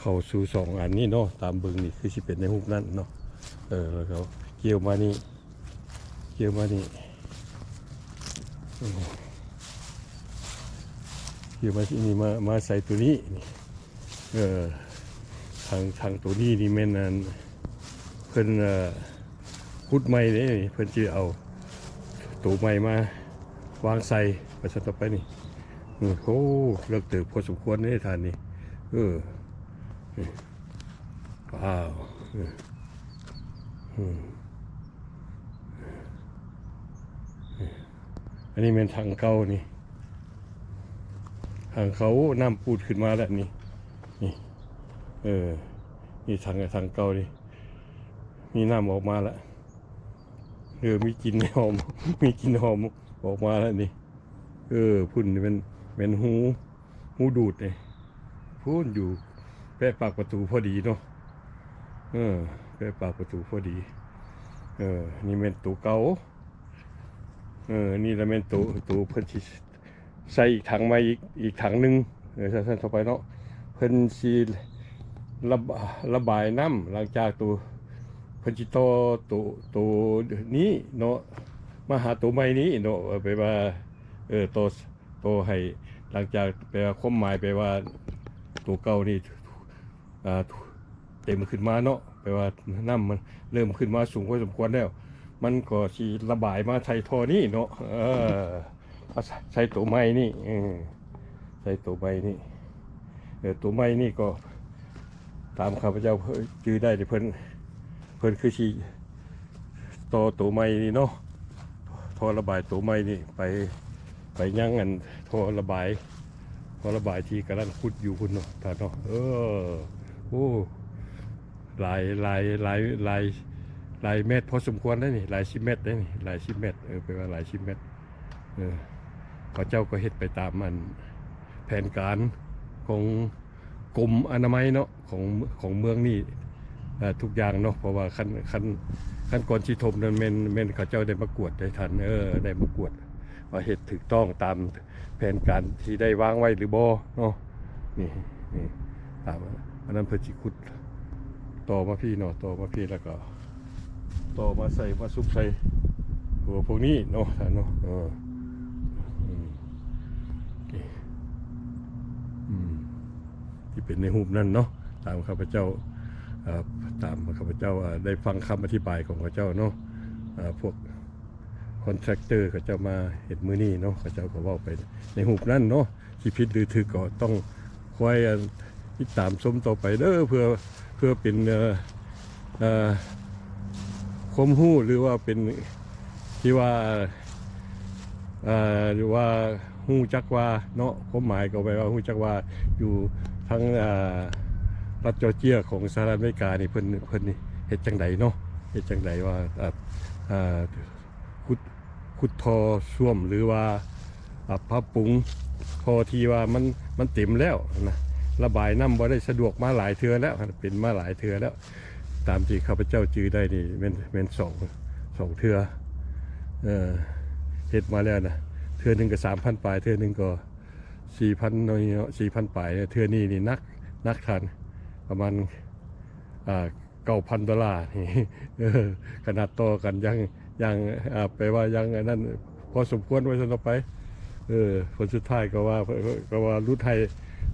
ເຂົ້າສູ່ສອງອັນນີ້ເນາະ. ຕາມເບິ່ງນີ້ຄືຊິເປັນໃນຮູບນັ້ນເນາະ. ເອີ ແລ້ວກໍກ່ຽວມານີ້ ກ່ຽວມານີ້ ເອີ ກ່ຽວມາທີ່ນີ້ ມາ ມາໃສ່ໂຕນີ້ ເອີ ທາງ ທາງໂຕນີ້ນີ້ແມ່ນອັນ ເພິ່ນ ເອີ ຂຸດໃໝ່ເດ້ ເພິ່ນຊິເອົາໂຕໃໝ່ມາວາງໃສ່ ວ່າຊັ້ນຕໍ່ໄປນີ້. ໂອ້ ເລິກເຕີບພໍສົມຄວນເດ້ທ່ານນີ້ ເອີ ນີ້ ວ້າວ ເອີ ອືມ ອັນນີ້ແມ່ນທາງເກົ່ານີ້ ທາງເກົ່າ ໂອ້ ນ້ຳປູດຂຶ້ນມາແລ້ວນີ້ ນີ້ ເອີ ນີ້ທາງ ທາງເກົ່ານີ້ ມີນ້ຳອອກມາແລ້ວ ເອີ ມີກິ່ນຫອມ ມີກິ່ນຫອມອອກມາແລ້ວນີ້. ເອີ ພຸ້ນແມ່ນ ແມ່ນຮູ ຮູດູດນີ້ ພຸ້ນຢູ່ແປະປາກປະຕູພໍດີເນາະ. ເອີ ແປະປາກປະຕູພໍດີ. ເອີ ນີ້ແມ່ນໂຕເກົ່າ. ເອີ ນີ້ລະແມ່ນໂຕ ໂຕເພິ່ນຊິໃສ່ອີກຖັງໃໝ່ອີກ ອີກຖັງໜຶ່ງ ເອີ ຊັ້ນໆ ຕໍ່ໄປເນາະ. ເພິ່ນຊິລະ ລະບາຍນ້ຳ ຫຼັງຈາກໂຕ ເພິ່ນຊິຕໍ່ໂຕ ໂຕນີ້ເນາະ ມາຫາໂຕໃໝ່ນີ້ເນາະ ແປວ່າ ເອີ ຕໍ່ ຕໍ່ໃຫ້ ຫຼັງຈາກ ແປວ່າ ຄວາມໝາຍ ແປວ່າ ໂຕເກົ່ານີ້ ອ່າ ເຕັມຂຶ້ນມາເນາະ ແປວ່ານ້ຳມັນເລີ່ມຂຶ້ນມາສູງພໍສົມຄວນແລ້ວ ມັນກໍຊິລະບາຍມາໃສ່ທໍ່ນີ້ເນາະ. ເອີ ມາໃສ່ໂຕໃໝ່ນີ້ ເອີ ໃສ່ໂຕໃໝ່ນີ້ ເອີ ໂຕໃໝ່ນີ້ກໍ ຕາມຂ້າພະເຈົ້າຈື່ໄດ້ ເພິ່ນ ເພິ່ນຄືຊິຕໍ່ໂຕໃໝ່ນີ້ເນາະ ທໍ່ລະບາຍໂຕໃໝ່ນີ້ໄປ ໄປຍັງອັນທໍ່ລະບາຍ ທໍ່ລະບາຍທີ່ກຳລັງຂຸດຢູ່ພຸ້ນເນາະທ່ານເນາະ. ເອີ ໂອ້ ຫຼາຍ ຫຼາຍ ຫຼາຍ ຫຼາຍ ຫຼາຍແມັດພໍສົມຄວນເດ້ນີ້ ຫຼາຍສິບແມັດເດ້ນີ້ ຫຼາຍສິບແມັດ ເອີ ແປວ່າຫຼາຍສິບແມັດ. ເອີ ເຂົາເຈົ້າກໍເຮັດໄປຕາມອັນແຜນການຂອງກົມອະນາໄມເນາະ ຂອງ ຂອງເມືອງນີ້ ເອີ ທຸກຢ່າງເນາະ ເພາະວ່າຂັ້ນ ຂັ້ນ ຂັ້ນກ່ອນຊິຖົມນັ້ນແມ່ນ ແມ່ນເຂົາເຈົ້າໄດ້ມາກວດເດ້ທ່ານ ເອີ ໄດ້ມາກວດວ່າເຮັດຖືກຕ້ອງຕາມແຜນການທີ່ໄດ້ວາງໄວ້ຫຼືບໍ່ເນາະ. ນີ້ ນີ້ ຕາມ ອັນນັ້ນເພິ່ນຊິຂຸດຕໍ່ມາພີ້ເນາະ ຕໍ່ມາພີ້ ແລ້ວກໍ ຕໍ່ມາໃສ່ ມາຊຸກໃສ່ຕົວພວກນີ້ເນາະທ່ານເນາະ. ເອີ ອືມ ນີ້ ອືມ ທີ່ເປັນໃນຮູບນັ້ນເນາະ ຕາມຂ້າພະເຈົ້າ ເອີ ຕາມຂ້າພະເຈົ້າ ເອີ ໄດ້ຟັງຄຳອະທິບາຍຂອງເຂົາເຈົ້າເນາະ ເອີ ພວກ contractor ເຂົາເຈົ້າມາເຮັດມື້ນີ້ເນາະ ເຂົາເຈົ້າກໍເວົ້າໄປໃນຮູບນັ້ນເນາະ. ຊິຜິດຫຼືຖືກກໍຕ້ອງຄອຍ ອັນ ຕິດຕາມຊົມຕໍ່ໄປເດີ ເພື່ອ ເພື່ອເປັນ ເອີ ເອີ ຄວາມຮູ້ ຫຼືວ່າເປັນທີ່ວ່າ ເອີ ຫຼືວ່າຮູ້ຈັກວ່າເນາະ ຄວາມໝາຍກໍແປວ່າຮູ້ຈັກວ່າຢູ່ທາງ ເອີ ລັດຈໍເຈຍຂອງສະຫະລັດອາເມລິການີ້ ເພິ່ນ ເພິ່ນນີ້ເຮັດຈັ່ງໃດເນາະ ເຮັດຈັ່ງໃດວ່າ ເອີ ເອີ ຂຸດ ຂຸດທໍ່ຊວມ ຫຼືວ່າ ອາ ປັບປຸງທໍ່ທີ່ວ່າມັນ ມັນເຕັມແລ້ວນະ ລະບາຍນ້ຳບໍ່ໄດ້ສະດວກມາຫຼາຍເທື່ອແລ້ວ ເປັນມາຫຼາຍເທື່ອແລ້ວ ຕາມທີ່ຂ້າພະເຈົ້າຈື່ໄດ້ນີ້ແມ່ນ ແມ່ນສອງ ສອງເທື່ອ ເອີ ເຮັດມາແລ້ວນະ ເທື່ອໜຶ່ງກໍສາມພັນປາຍ ເທື່ອໜຶ່ງກໍສີ່ພັນໜ້ອຍເນາະ ສີ່ພັນປາຍ ເທື່ອນີ້ນີ້ໜັກ ໜັກທ່ານ ປະມານ ອ່າ ເກົ້າພັນໂດລານີ້ ເອີ ຂະໜາດຕໍ່ກັນຍັງ ຍັງ ອ່າ ແປວ່າຍັງອັນນັ້ນພໍສົມຄວນວ່າຊັ້ນເນາະໄປ ເອີ ຜົນສຸດທ້າຍກໍວ່າ ກໍວ່າຫຼຸດໃຫ້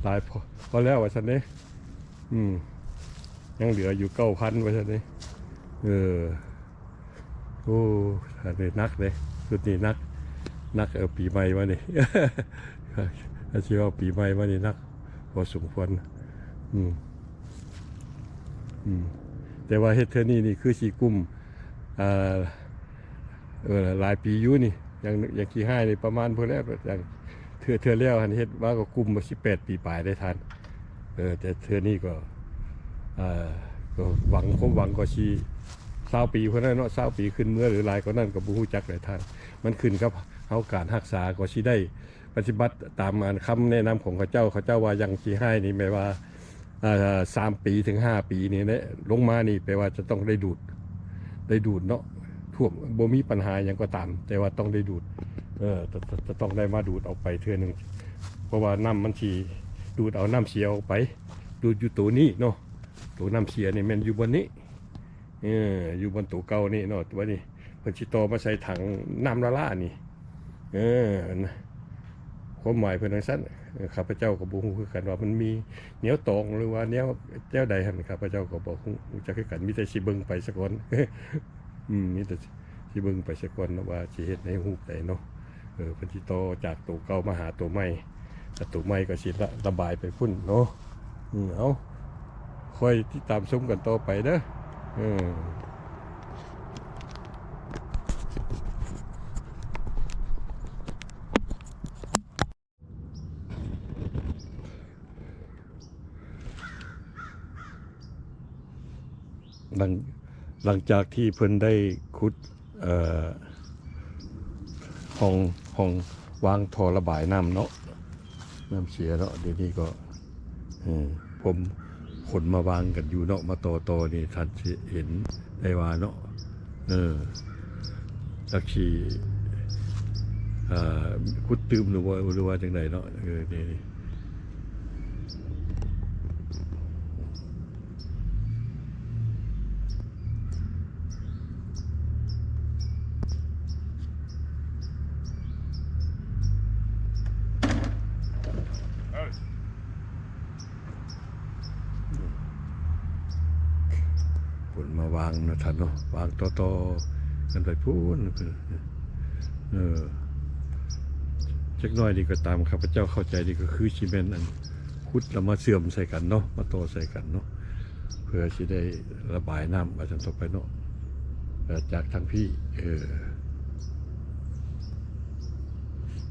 ຫຼາຍພໍ ພໍແລ້ວວ່າຊັ້ນເດ້ ອືມ ຍັງເຫຼືອຢູ່ເກົ້າພັນວ່າຊັ້ນເດ້ ເອີ. ໂອ້ ອັນນີ້ໜັກເດ້ ຊຸດນີ້ໜັກ ໜັກ ເອີ ປີໃໝ່ມານີ້ ຖ້າຊິເວົ້າປີໃໝ່ມານີ້ໜັກພໍສົມຄວນ ອືມ ອືມ ແຕ່ວ່າເຮັດເທື່ອນີ້ນີ້ຄືຊິກຸ້ມ ອ່າ ເອີ ຫຼາຍປີຢູ່ນີ້ ຢ່າງ ຢ່າງຂີ້ຮ້າຍນີ້ປະມານພຸ້ນແຫຼະ ຢ່າງເທື່ອ ເທື່ອແລ້ວຫັ້ນເຮັດມາກໍກຸ້ມສິບແປດປີປາຍໄດ໋ທ່ານ ເອີ ແຕ່ເທື່ອນີ້ກໍ ເອີ ກໍຫວັງ ຄວາມຫວັງກໍຊິຊາວປີພຸ້ນແຫຼະເນາະ ຊາວປີຂຶ້ນເມືອ ຫຼືຫຼາຍກວ່ານັ້ນກໍບໍ່ຮູ້ຈັກແຫຼະທ່ານ ມັນຂຶ້ນກັບເຮົາການຮັກສາ ກໍຊິໄດ້ປະຕິບັດຕາມອັນຄຳແນະນຳຂອງເຂົາເຈົ້າ ເຂົາເຈົ້າວ່າຢ່າງຂີ້ຮ້າຍນີ້ແມ່ນວ່າ ອ່າ ສາມປີເຖິງຫ້າປີນີ້ແຫຼະ ລົງມານີ້ແປວ່າຈະຕ້ອງໄດ້ດູດ ໄດ້ດູດເນາະ ຖ້ວມ ບໍ່ມີບັນຫາຫຍັງກໍຕາມ ແຕ່ວ່າຕ້ອງໄດ້ດູດ ເອີ ຈະ ຈະ ຈະຕ້ອງໄດ້ມາດູດອອກໄປເທື່ອໜຶ່ງ ເພາະວ່ານ້ຳມັນຊິດູດເອົານ້ຳເສຍອອກໄປ ດູດຢູ່ໂຕນີ້ເນາະ ໂຕນ້ຳເສຍນີ້ແມ່ນຢູ່ບ່ອນນີ້ ເອີ ຢູ່ບ່ອນໂຕເກົ່ານີ້ເນາະ ບັດນີ້ເພິ່ນຊິຕໍ່ມາໃສ່ຖັງນ້ຳລະລ້ານີ້ ເອີ ຄວາມໝາຍເພິ່ນຈັ່ງຊັ້ນ ເອີ ຂ້າພະເຈົ້າກໍບໍ່ຮູ້ຄືກັນວ່າມັນມີແນວຕອງ ຫຼືວ່າແນວ ແນວໃດຫັ້ນ ຂ້າພະເຈົ້າກໍບໍ່ຮູ້ ຮູ້ຈັກຄືກັນ ມີແຕ່ຊິເບິ່ງໄປສາກ່ອນ ອືມ ມີແຕ່ຊິເບິ່ງໄປສາກ່ອນເນາະ ວ່າຊິເຮັດໃນຮູບໃດເນາະ ເອີ ເພິ່ນຊິຕໍ່ຈາກໂຕເກົ່າມາຫາໂຕໃໝ່ ແລ້ວໂຕໃໝ່ກໍຊິລະ ລະບາຍໄປພຸ້ນເນາະ ອືມ ເອົາ ຄອຍຕິດຕາມຊົມກັນຕໍ່ໄປເດີ ເອີ. ຫຼັງ ຫຼັງຈາກທີ່ເພິ່ນໄດ້ຂຸດ ເອີ ຮ່ອງ ຮ່ອງວາງທໍ່ລະບາຍນ້ຳເນາະ ນ້ຳເສຍເນາະ ດຽວນີ້ກໍ ເອີ ຜົມ ຂົນມາວາງກັນຢູ່ເນາະ ມາຕໍ່ໆ ນີ້ທ່ານຊິເຫັນໄດ້ວ່າເນາະ ເອີ ຈັກຊິ ອ່າ ຂຸດຕື່ມຫຼືບໍ່ ຫຼືວ່າຈັ່ງໃດເນາະ ເອີ ນີ້ ເພິ່ນມາວາງເນາະທ່ານເນາະ ວາງຕໍ່ໆ ກັນໄປພຸ້ນ ເອີ ຈັກໜ້ອຍນີ້ກໍຕາມ ຂ້າພະເຈົ້າເຂົ້າໃຈນີ້ກໍຄືຊິແມ່ນອັນ ຂຸດແລ້ວມາເຊື່ອມໃສ່ກັນເນາະ ມາຕໍ່ໃສ່ກັນເນາະ ເພື່ອຊິໄດ້ລະບາຍນ້ຳວ່າຊັ້ນຕໍ່ໄປເນາະ ເອີ ຈາກທາງພີ້ ເອີ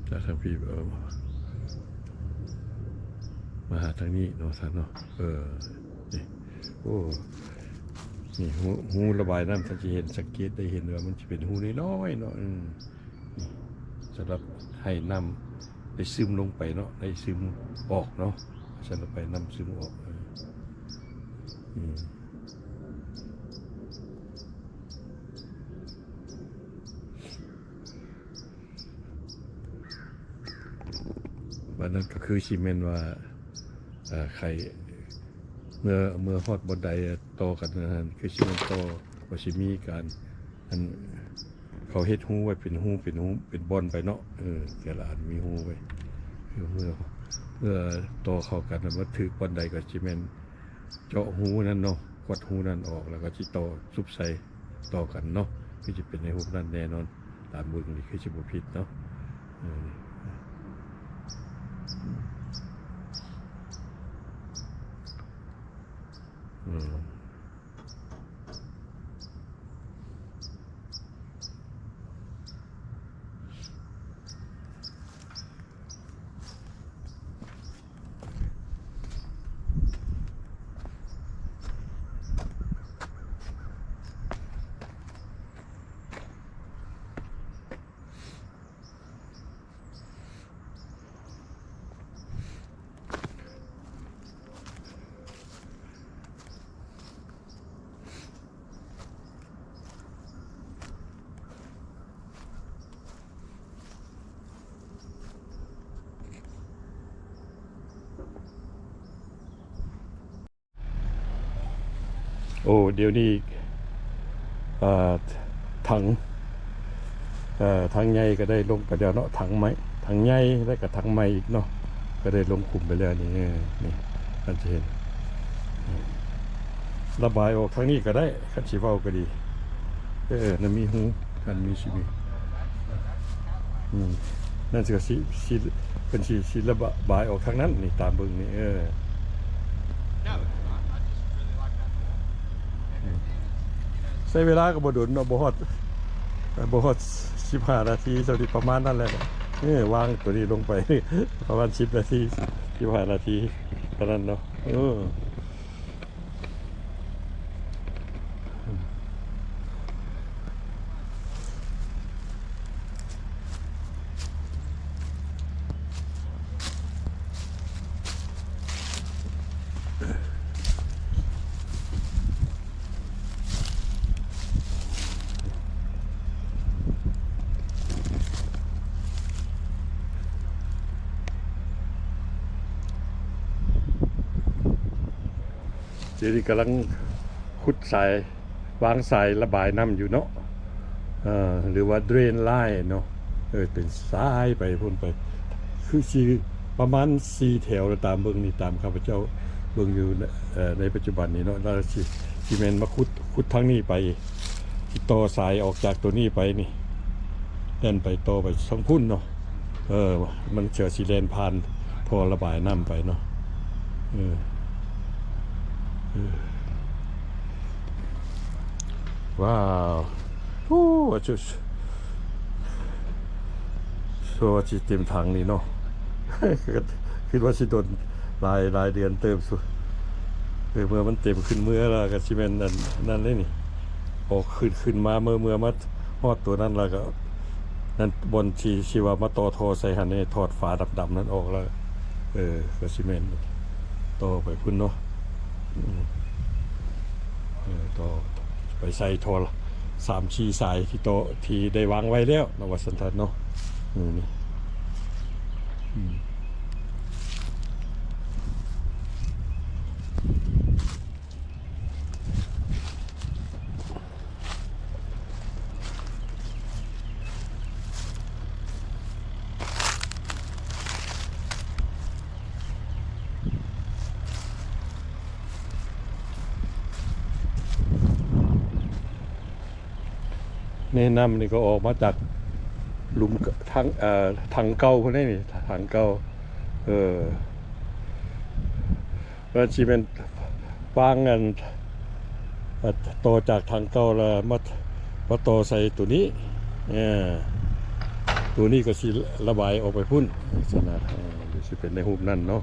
ຈາກທາງພີ້ ເອີ ມາຫາທາງນີ້ເນາະທ່ານເນາະ ເອີ ນີ້ ໂອ້ ນີ້ຮູ ຮູລະບາຍນ້ຳ ທ່ານຊິເຫັນ ສັງເກດໄດ້ເຫັນວ່າມັນຊິເປັນຮູນ້ອຍໆເນາະ ເອີ ນີ້ ສຳລັບໃຫ້ນ້ຳໄດ້ຊຶມລົງໄປເນາະ ໄດ້ຊຶມອອກເນາະ ສຳລັບໃຫ້ນ້ຳຊຶມອອກ ເອີ ອືມ ບັດນັ້ນກໍຄືຊິແມ່ນວ່າ ເອີ ໄຄ ເມື່ອ ເມື່ອຮອດບ່ອນໃດຕໍ່ກັນນັ້ນ ຄືຊິແມ່ນຕໍ່ ກໍຊິມີການ ອັນ ເຂົາເຮັດຮູໄວ້ເປັນຮູ ເປັນຮູ ເປັນບ່ອນໄປເນາະ ເອີ ແຕ່ລະອັນມີຮູໄວ້ ຄືເມື່ອ ເມື່ອຕໍ່ເຂົ້າກັນ ມັນຖືກບ່ອນໃດກໍຊິແມ່ນເຈາະຮູນັ້ນເນາະ ຂວດຮູນັ້ນອອກ ແລ້ວກໍຊິຕໍ່ຊຸບໃສ່ຕໍ່ກັນເນາະ ຄືຊິເປັນໃນຮູບນັ້ນແນ່ນອນ ຕາມເບິ່ງນີ້ຄືຊິບໍ່ຜິດເນາະ ເອີ ເອີ. ເ ໂອ້ ດຽວນີ້ ເອີ ຖັງ ເອີ ຖັງໃຫຍ່ກໍໄດ້ລົງໄປແລ້ວເນາະ ຖັງໃໝ່ ຖັງໃຫຍ່ ແລ້ວກໍຖັງໃໝ່ອີກເນາະ ກໍໄດ້ລົງຂຸມໄປແລ້ວນີ້ ເອີ ນີ້ ທ່ານຈະເຫັນ ລະບາຍອອກທາງນີ້ກໍໄດ້ ຄັນຊິເວົ້າກໍດີ ເອີ ນັ້ນມີຮູ ນັ້ນມີຊິມີ ອືມ ນັ້ນຊິ ຊິ ຊິ ເພິ່ນຊິ ຊິລະບາຍອອກທາງນັ້ນນີ້ ຕາມເບິ່ງນີ້ ເອີ ໃຊ້ເວລາກໍບໍ່ດົນເນາະ ບໍ່ຮອດ ບໍ່ຮອດສິບຫ້ານາທີ ສ່ຳນີ້ປະມານນັ້ນແຫຼະ ເອີ ວາງໂຕນີ້ລົງໄປ ປະມານສິບນາທີ ສິບຫ້ານາທີເທົ່ານັ້ນເນາະ ເອີ. ດຽວນີ້ກຳລັງຂຸດສາຍ ວາງສາຍລະບາຍນ້ຳຢູ່ເນາະ ເອີ ຫຼືວ່າເດຣນລາຍເນາະ ເອີ ເປັນສາຍໄປພຸ້ນໄປ ຄືຊິປະມານສີ່ແຖວລະ ຕາມເບິ່ງນີ້ ຕາມຂ້າພະເຈົ້າເບິ່ງຢູ່ ເອີ ໃນປັດຈຸບັນນີ້ເນາະ ລະຊິ ຊິແມ່ນມາຂຸດ ຂຸດທາງນີ້ໄປ ຊິຕໍ່ສາຍອອກຈາກໂຕນີ້ໄປນີ້ ແລ່ນໄປຕໍ່ໄປທາງພຸ້ນເນາະ ເອີ ມັນຈະຊິແລ່ນຜ່ານທໍ່ລະບາຍນ້ຳໄປເນາະ ເອີ ເອີ ວ້າວ ໂອ້ ໂຊວ່າຊິເຕັມຖັງນີ້ເນາະ ຄິດວ່າຊິດົນຫຼາຍ ຫຼາຍເດືອນເຕີບ ເອີ ເມື່ອມັນເຕັມຂຶ້ນເມືອລະກໍຊິແມ່ນອັນນັ້ນເລີຍນີ້ ອອກຂຶ້ນ ຂຶ້ນມາ ເມື່ອ ເມື່ອມາຮອດຕົວນັ້ນລະກໍ ນັ້ນບ່ອນທີ່ ທີ່ວ່າມາຕໍ່ທໍ່ໃສ່ຫັ້ນນີ້ ຖອດຝາດຳໆນັ້ນອອກລະ ເອີ ກໍຊິແມ່ນຕໍ່ໄປພຸ້ນເນາະ ອືມ ເອີ ຕໍ່ໄປໃສ່ທໍ່ສາມສີ່ສາຍທີ່ຕໍ່ ທີ່ໄດ້ວາງໄວ້ແລ້ວເນາະ ວ່າຊັ້ນເຖາະເນາະ ອືມ ນີ້ ອືມ. ນີ້ນ້ຳນີ້ກໍອອກມາຈາກຫຼຸມ ຖັງ ເອີ ຖັງເກົ່າພຸ້ນເດ້ນີ້ ຖັງເກົ່າ ເອີ ມັນຊິແມ່ນວາງອັນ ຕໍ່ຈາກຖັງເກົ່າລະມາ ມາຕໍ່ໃສ່ໂຕນີ້ ເອີ ໂຕນີ້ກໍຊິລະບາຍອອກໄປພຸ້ນ ຈັ່ງຊັ້ນນະ ເອີ ຊິເປັນໃນຮູບນັ້ນເນາະ.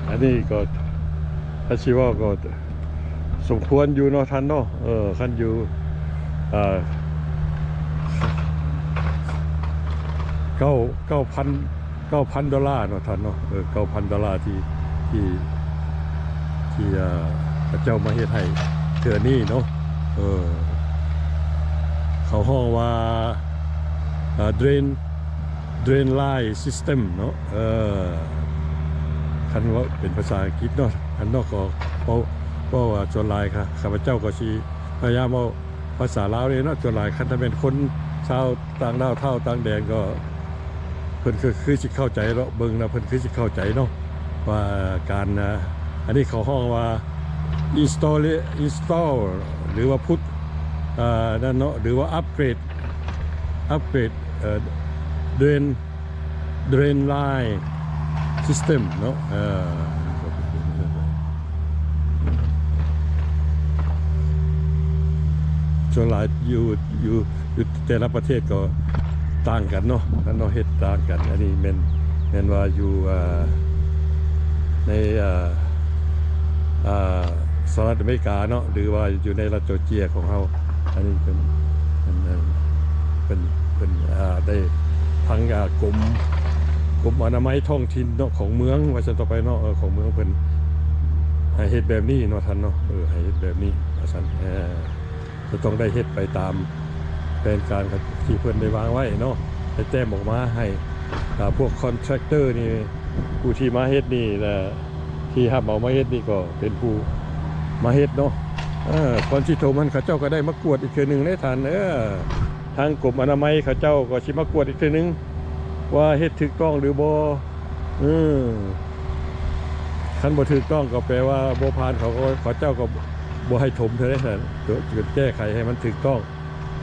ອັນນີ້ກໍ ຖ້າຊິເວົ້າກໍສົມຄວນຢູ່ເນາະທ່ານເນາະ ເອີ ຄັນຢູ່ ເອີ ເກົ້າ ເກົ້າພັນ ເກົ້າພັນໂດລາເນາະທ່ານເນາະ ເອີ ເກົ້າພັນໂດລາທີ່ ທີ່ ທີ່ ເອີ ເຂົາເຈົ້າມາເຮັດໃຫ້ເທື່ອນີ້ເນາະ ເອີ ເຂົາຮ້ອງວ່າ ເອີ ເດຣນ ເດຣນລາຍຊິສເຕັມເນາະ ເອີ ຄັນເວົ້າເປັນພາສາອັງກິດເນາະ ອັນເນາະ ກໍເວົ້າ ເວົ້າວ່າສ່ວນຫຼາຍຂ້າ ຂ້າພະເຈົ້າກໍຊິພະຍາຍາມເວົ້າພາສາລາວເດ້ເນາະ ສ່ວນຫຼາຍຄັນຖ້າແມ່ນຄົນຊາວຕ່າງດ້າວ ຊາວຕ່າງແດນກໍ ເພິ່ນຄື ຄືຊິເຂົ້າໃຈເນາະ ເບິ່ງແລ້ວເພິ່ນຄືຊິເຂົ້າໃຈເນາະ ວ່າການ ອາ ອັນນີ້ເຂົາຮ້ອງວ່າ ອິນສະຕໍ ອິນສະຕໍ ຫຼືວ່າພຸດ ອາ ນັ້ນເນາະ ຫຼືວ່າອັບເກຣດ ອັບເກຣດ ເອີ ເດຣນ ເດຣນລາຍຊິສເຕັມເນາະ ເອີ ສ່ວນຫຼາຍຢູ່ ຢູ່ ຢູ່ແຕ່ລະປະເທດກໍຕ່າງກັນເນາະ ອັນເນາະ ເຮັດຕ່າງກັນ ອັນນີ້ແມ່ນ ແມ່ນວ່າຢູ່ ເອີ ໃນ ເອີ ເອີ ສະຫະລັດອາເມລິກາເນາະ ຫຼືວ່າຢູ່ໃນລັດຈໍເຈຍຂອງເຮົາ. ອັນນີ້ເປັນ ເປັນ ເປັນ ເປັນ ອ່າ ໄດ້ທາງ ອ່າ ກົມ ກົມອະນາໄມທ້ອງຖິ່ນເນາະ ຂອງເມືອງ ວ່າຊັ້ນຕໍ່ໄປເນາະ ເອີ ຂອງເມືອງເພິ່ນໃຫ້ເຮັດແບບນີ້ເນາະທ່ານເນາະ ເອີ ໃຫ້ເຮັດແບບນີ້ວ່າຊັ້ນ ເອີ ຈະຕ້ອງໄດ້ເຮັດໄປຕາມແຜນການທີ່ເພິ່ນໄດ້ວາງໄວ້ເນາະ ໄດ້ແຕ້ມອອກມາໃຫ້ ອ່າ ພວກຄອນແທຣັກເຕີນີ້ ຜູ້ທີ່ມາເຮັດນີ້ນະ ທີ່ຮັບເອົາມາເຮັດນີ້ກໍເປັນຜູ້ມາເຮັດເນາະ. ເອີ ກ່ອນຊິຖົມຫັ້ນ ເຂົາເຈົ້າກໍໄດ້ມາກວດອີກເທື່ອໜຶ່ງເດ້ທ່ານ ເອີ ທາງກົມອະນາໄມເຂົາເຈົ້າກໍຊິມາກວດອີກເທື່ອໜຶ່ງ ວ່າເຮັດຖືກຕ້ອງຫຼືບໍ່. ເອີ ຄັນບໍ່ຖືກຕ້ອງກໍແປວ່າບໍ່ຜ່ານ ເຂົາກໍ ເຂົາເຈົ້າກໍບໍ່ໃຫ້ຖົມເທື່ອໃດ ເພື່ອແກ້ໄຂໃຫ້ມັນຖືກຕ້ອງ.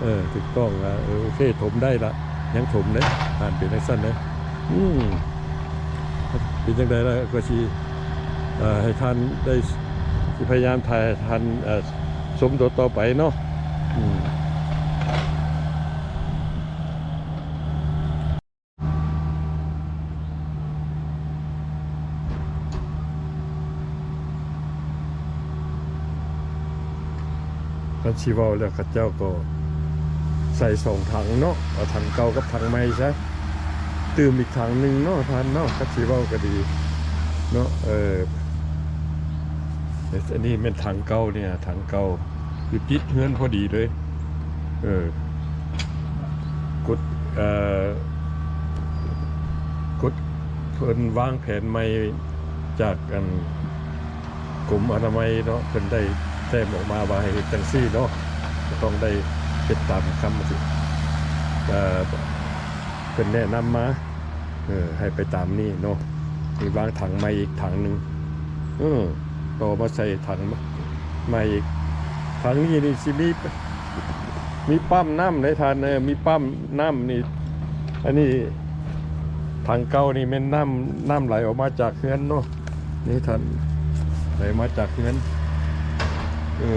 ເອີ ຖືກຕ້ອງລະ ເອີ ໂອເຄ ຖົມໄດ້ລະ ຍັງຖົມເດ້ ທ່ານ ເປັນຈັ່ງຊັ້ນເດ້. ອືມ ເປັນຈັ່ງໃດລະ ກໍຊິ ເອີ ໃຫ້ທ່ານໄດ້ ຊິພະຍາຍາມຖ່າຍໃຫ້ທ່ານ ເອີ ຊົມຕໍ່ໆໄປເນາະ. ອືມ. ຄັນຊິເວົ້າແລ້ວ ເຂົາເຈົ້າກໍໃສ່ສອງຖັງເນາະ ເອົາຖັງເກົ່າກັບຖັງໃໝ່ຊະ ຕື່ມອີກຖັງໜຶ່ງເນາະທ່ານເນາະ. ຄັນຊິເວົ້າກໍດີເນາະ ເອີ ອັນນີ້ແມ່ນຖັງເກົ່ານີ້ ຖັງເກົ່າ ຢູ່ຕິດເຮືອນພໍດີເລີຍ. ເອີ ກົດ ເອີ ກົດເພິ່ນວາງແຜນໃໝ່ຈາກ ອັນ ກົມອະນາໄມເນາະ ເພິ່ນໄດ້ແຕ້ມອອກມາວ່າໃຫ້ເຮັດຈັ່ງຊີ້ເນາະ ກໍຕ້ອງໄດ້ເຮັດຕາມຄຳ ເອີ ເພິ່ນແນະນຳມາ. ເອີ ໃຫ້ໄປຕາມນີ້ເນາະ. ນີ້ວາງຖັງໃໝ່ອີກຖັງໜຶ່ງ ເອີ ຕໍ່ມາໃສ່ຖັງໃໝ່ອີກ. ຖັງນີ້ນີ້ຊິມີ ມີປ້ຳນ້ຳເດ້ທ່ານ ເອີ ມີປ້ຳນ້ຳນີ້. ອັນນີ້ຖັງເກົ່ານີ້ແມ່ນນ້ຳ ນ້ຳໄຫຼອອກມາຈາກເຮືອນເນາະ ນີ້ທ່ານ ໄຫຼມາຈາກເຮືອນ ເອີ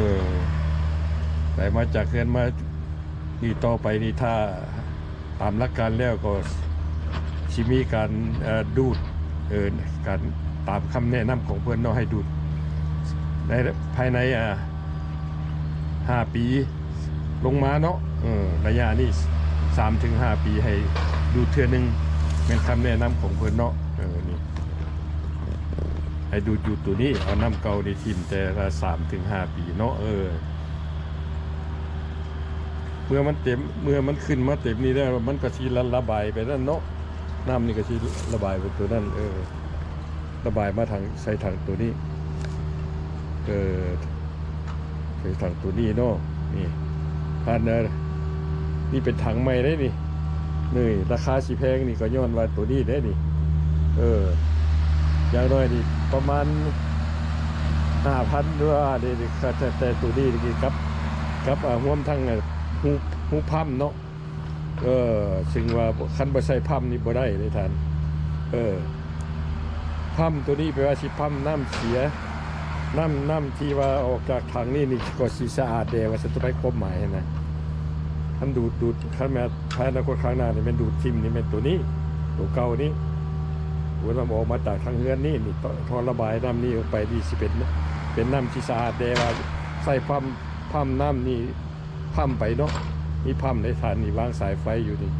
ໄຫຼມາຈາກເຮືອນມາ. ນີ້ຕໍ່ໄປນີ້ ຖ້າຕາມຫຼັກການແລ້ວກໍຊິມີການ ເອີ ດູດ ເອີ ການຕາມຄຳແນະນຳຂອງເພິ່ນເນາະ ໃຫ້ດູດໃນພາຍໃນ ອ່າ ຫ້າປີລົງມາເນາະ. ເອີ ໄລຍະນີ້ ສາມເຖິງຫ້າປີໃຫ້ດູດເທື່ອໜຶ່ງ ແມ່ນຄຳແນະນຳຂອງເພິ່ນເນາະ. ເອີ ນີ້ ໃຫ້ດູດຢູ່ໂຕນີ້ ເອົານ້ຳເກົ່ານີ້ຖິ້ມແຕ່ລະສາມເຖິງຫ້າປີເນາະ. ເອີ ເມື່ອມັນເຕັມ ເມື່ອມັນຂຶ້ນມາເຕັມນີ້ແລ້ວ ມັນກໍຊິລະ ລະບາຍໄປນັ້ນເນາະ ນ້ຳນີ້ກໍຊິລະບາຍໄປໂຕນັ້ນ. ເອີ ລະບາຍມາທາງ ໃສ່ຖັງໂຕນີ້ ເອີ ໃສ່ຖັງໂຕນີ້ເນາະ. ນີ້ ທ່ານ ເອີ ນີ້ເປັນຖັງໃໝ່ເດ້ນີ້ ນີ້ລາຄາຊິແພງນີ້ກໍຍ້ອນວ່າໂຕນີ້ເດ້ນີ້. ເອີ ຢ່າງໜ້ອຍນີ້ປະມານຫ້າພັນ ຫຼືວ່ານີ້ ແຕ່ ແຕ່ໂຕນີ້ນີ້ກັບ ກັບ ອ່າ ຮວມທັງ ອ່າ ຮູ ຮູປ້ຳເນາະ. ເອີ ເຊິ່ງວ່າຄັນບໍ່ໃສ່ປ້ຳນີ້ບໍ່ໄດ້ເດ້ທ່ານ. ເອີ ປ້ຳໂຕນີ້ແປວ່າຊິປ້ຳນ້ຳເສຍ ນ້ຳ ນ້ຳທີ່ວ່າອອກຈາກຖັງນີ້ນີ້ກໍຊິສະອາດແດ່ວ່າຊັ້ນ ໄປຄວາມໝາຍຫັ້ນນະ. ຄັນດູດ ດູດ ຄັນແມ່ນພາຍອະນາຄົດຂ້າງໜ້ານີ້ແມ່ນດູດຖິ້ມນີ້ແມ່ນໂຕນີ້ ໂຕເກົ່ານີ້ ໂອ ນ້ຳອອກມາຈາກທາງເຮືອນນີ້ນີ້ ທໍ່ ທໍ່ລະບາຍນ້ຳນີ້ອອກໄປນີ້ຊິເປັນ ເປັນນ້ຳທີ່ສະອາດແດ່ວ່າໃສ່ປ້ຳ ປ້ຳນ້ຳນີ້ ປ້ຳໄປເນາະ. ມີປ້ຳໃນຖານນີ້ ວາງສາຍໄຟຢູ່ນີ້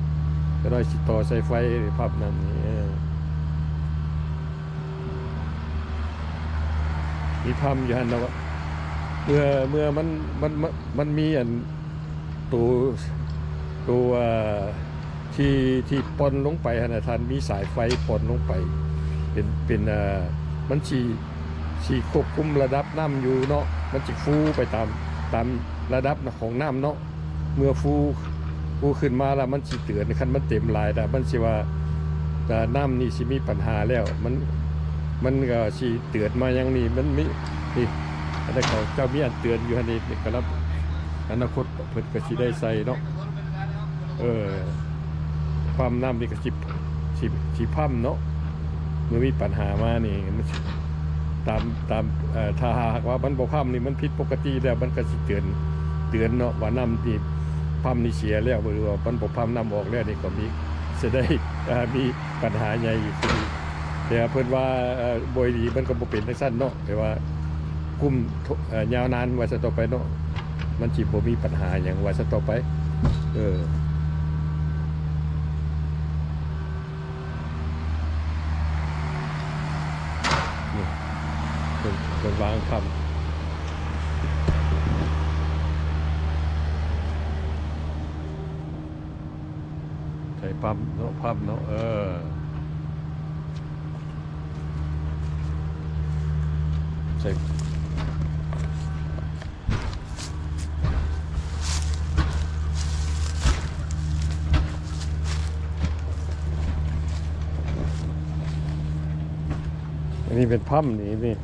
ກໍໄດ້ຊິຕໍ່ສາຍໄຟປ້ຳນັ້ນນີ້ ເອີ ມີປ້ຳຢູ່ຫັ້ນເນາະ. ເມື່ອ ເມື່ອມັນ ມັນ ມັນ ມັນມີອັນໂຕ ໂຕ ອ່າ ທີ່ ທີ່ປ່ອນລົງໄປຫັ້ນນະທ່ານ ມີສາຍໄຟປ່ອນລົງໄປ ເປັນ ເປັນ ອ່າ ມັນຊິ ຊິຄວບຄຸມລະດັບນ້ຳຢູ່ເນາະ ມັນຊິຟູໄປຕາມ ຕາມລະດັບຂອງນ້ຳເນາະ. ເມື່ອຟູ ຟູຂຶ້ນມາແລ້ວມັນຊິເຕືອນ ຄັນມັນເຕັມຫຼາຍແລ້ວມັນຊິວ່າ ອ່າ ນ້ຳນີ້ຊິມີປັນຫາແລ້ວ ມັນ ມັນກໍຊິເຕືອນມາຫຍັງນີ້ ມັນມີ ນີ້ ອັນນັ້ນເຂົາເຈົ້າມີອັນເຕືອນຢູ່ຫັ້ນນີ້ ນີ້ກໍລະ ອະນາຄົດ ເພິ່ນກໍຊິໄດ້ໃສ່ເນາະ ເອີ ປ້ຳນ້ຳນີ້ກໍຊິ ຊິ ຊິປ້ຳເນາະ ເມື່ອມີປັນຫາມານີ້ ມັນຊິ ຕາມ ຕາມ ເອີ ຖ້າຫາກວ່າມັນບໍ່ປ້ຳນີ້ ມັນຜິດປົກກະຕິແລ້ວ ມັນກໍຊິເຕືອນ ເຕືອນເນາະ ວ່ານ້ຳນີ້ປ້ຳນີ້ເສຍແລ້ວ ຫຼືວ່າມັນບໍ່ປ້ຳນ້ຳອອກແລ້ວນີ້ ກໍມີ ຊິໄດ້ ເອີ ມີປັນຫາໃຫຍ່ອີກ. ແຕ່ເພິ່ນວ່າ ເອີ ບໍ່ດີ ມັນກໍບໍ່ເປັນຈັ່ງຊັ້ນເນາະ ແຕ່ວ່າ ກຸ້ມ ເອີ ຍາວນານວ່າຊັ້ນຕໍ່ໄປເນາະ, ມັນຊິບໍ່ມີບັນຫາຫຍັງວ່າຊັ້ນຕໍ່ໄປ. ເອີ ນີ້ ເພິ່ນ ເພິ່ນວາງພັ້ມ ໃສ່ພັ້ມເນາະ ພັ້ມເນາະ ເອີ ໃສ່ ອັນນີ້ເປັນພັ້ມນີ້ ນີ້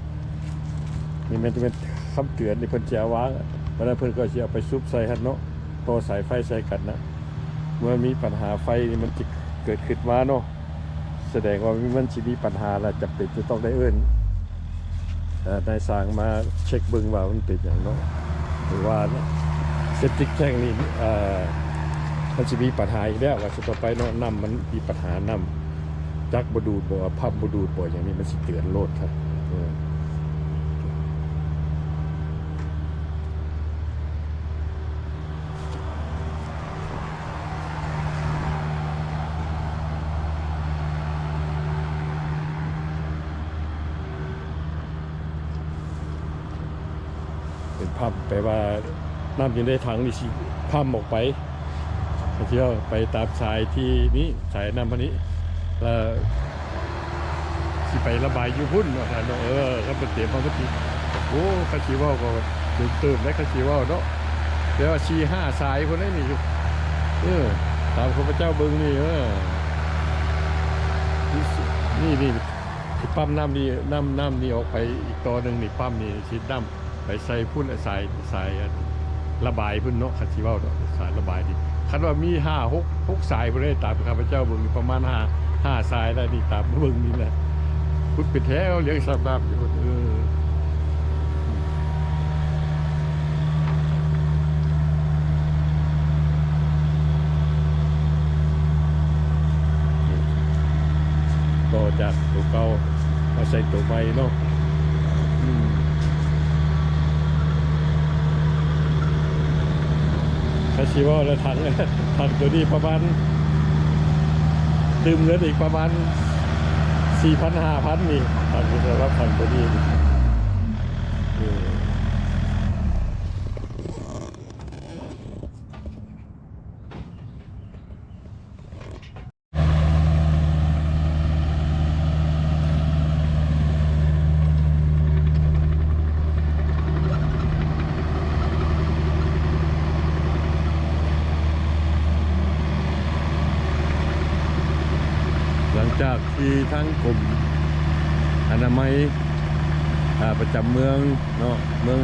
ນີ້ແມ່ນ ແມ່ນຄຳເຕືອນ ນີ້ເພິ່ນຈະວາງ ບັດນັ້ນເພິ່ນກໍຊິເອົາໄປສຸບໃສ່ຫັ້ນເນາະ ຕໍ່ສາຍໄຟໃສ່ກັນນະ. ເມື່ອມີບັນຫາໄຟນີ້ມັນຈະເກີດຂຶ້ນມາເນາະ ສະແດງວ່າມັນຊິມີບັນຫາ ແລະ ຈຳເປັນຈະຕ້ອງໄດ້ເອີ້ນ ເອີ ນາຍຊ່າງມາເຊັກເບິ່ງວ່າມັນເປັນຫຍັງເນາະ ຫຼືວ່າເຊັບຕິກແທງນີ້ ເອີ ມັນຊິມີບັນຫາອີກແລ້ວ ວ່າຊັ້ນຕໍ່ໄປເນາະ. ນ້ຳມັນມີບັນຫາ ນ້ຳຈັກບໍ່ດູດບໍ່ ພັ້ມບໍ່ດູດບໍ່ ຫຍັງນີ້ ມັນຊິເຕືອນໂລດ ເອີ. ເປັນພັ້ມ ແປວ່ານ້ຳຢູ່ໃນຖັງນີ້ຊິພັ້ມອອກໄປ ເຂົາເຈົ້າໄປຕາມສາຍທີ່ນີ້ ສາຍນ້ຳອັນນີ້ ແລ້ວຊິໄປລະບາຍຢູ່ພຸ້ນວ່າຊັ້ນເນາະ. ເອີ ຄັນເພິ່ນເຕັມ ເຮົາກໍຊິ ໂອ້ ຄັນຊິເວົ້າກໍເຕີມເຕີມໄດ໋ ຄັນຊິເວົ້າເນາະ ແຕ່ວ່າສີ່ຫ້າສາຍພຸ້ນໄດ໋ນີ້. ເອີ ຕາມຂ້າພະເຈົ້າເບິ່ງນີ້ ເອີ ນີ້ ນີ້ ນີ້ ນີ້ ປ້ຳນ້ຳນີ້ ນ້ຳ ນ້ຳນີ້ອອກໄປອີກຕໍ່ໜຶ່ງນີ້ ປ້ຳນີ້ຊິນ້ຳ ໄປໃສ່ພຸ້ນ ສາຍ ສາຍ ອັນ ລະບາຍພຸ້ນເນາະ ຄັນຊິເວົ້າເນາະ ສາຍລະບາຍນີ້ ຄັນວ່າມີຫ້າ ຫົກ ຫົກສາຍພຸ້ນເດ້ ຕາມຂ້າພະເຈົ້າເບິ່ງນີ້ ປະມານຫ້າ ຫ້າສາຍແລ້ວນີ້ ຕາມເບິ່ງນີ້ແຫຼະ ພຸ້ນເປັນແຖວລຽງສຳນ້ຳຢູ່ພຸ້ນ. ເອີ ຕໍ່ຈາກໂຕເກົ່າມາໃສ່ໂຕໃໝ່ເນາະ. ອືມ ຖ້າຊິເວົ້າແລ້ວຖັງ ຖັງໂຕນີ້ປະມານ ຕື່ມເງິນອີກປະມານສີ່ພັນ ຫ້າພັນນີ້ ຖັງ ສຳລັບຖັງໂຕນີ້. ເອີ. ຫຼັງຈາກທີ່ທາງກົມອະນາໄມ ອາ ປະຈຳເມືອງເນາະ ເມືອງ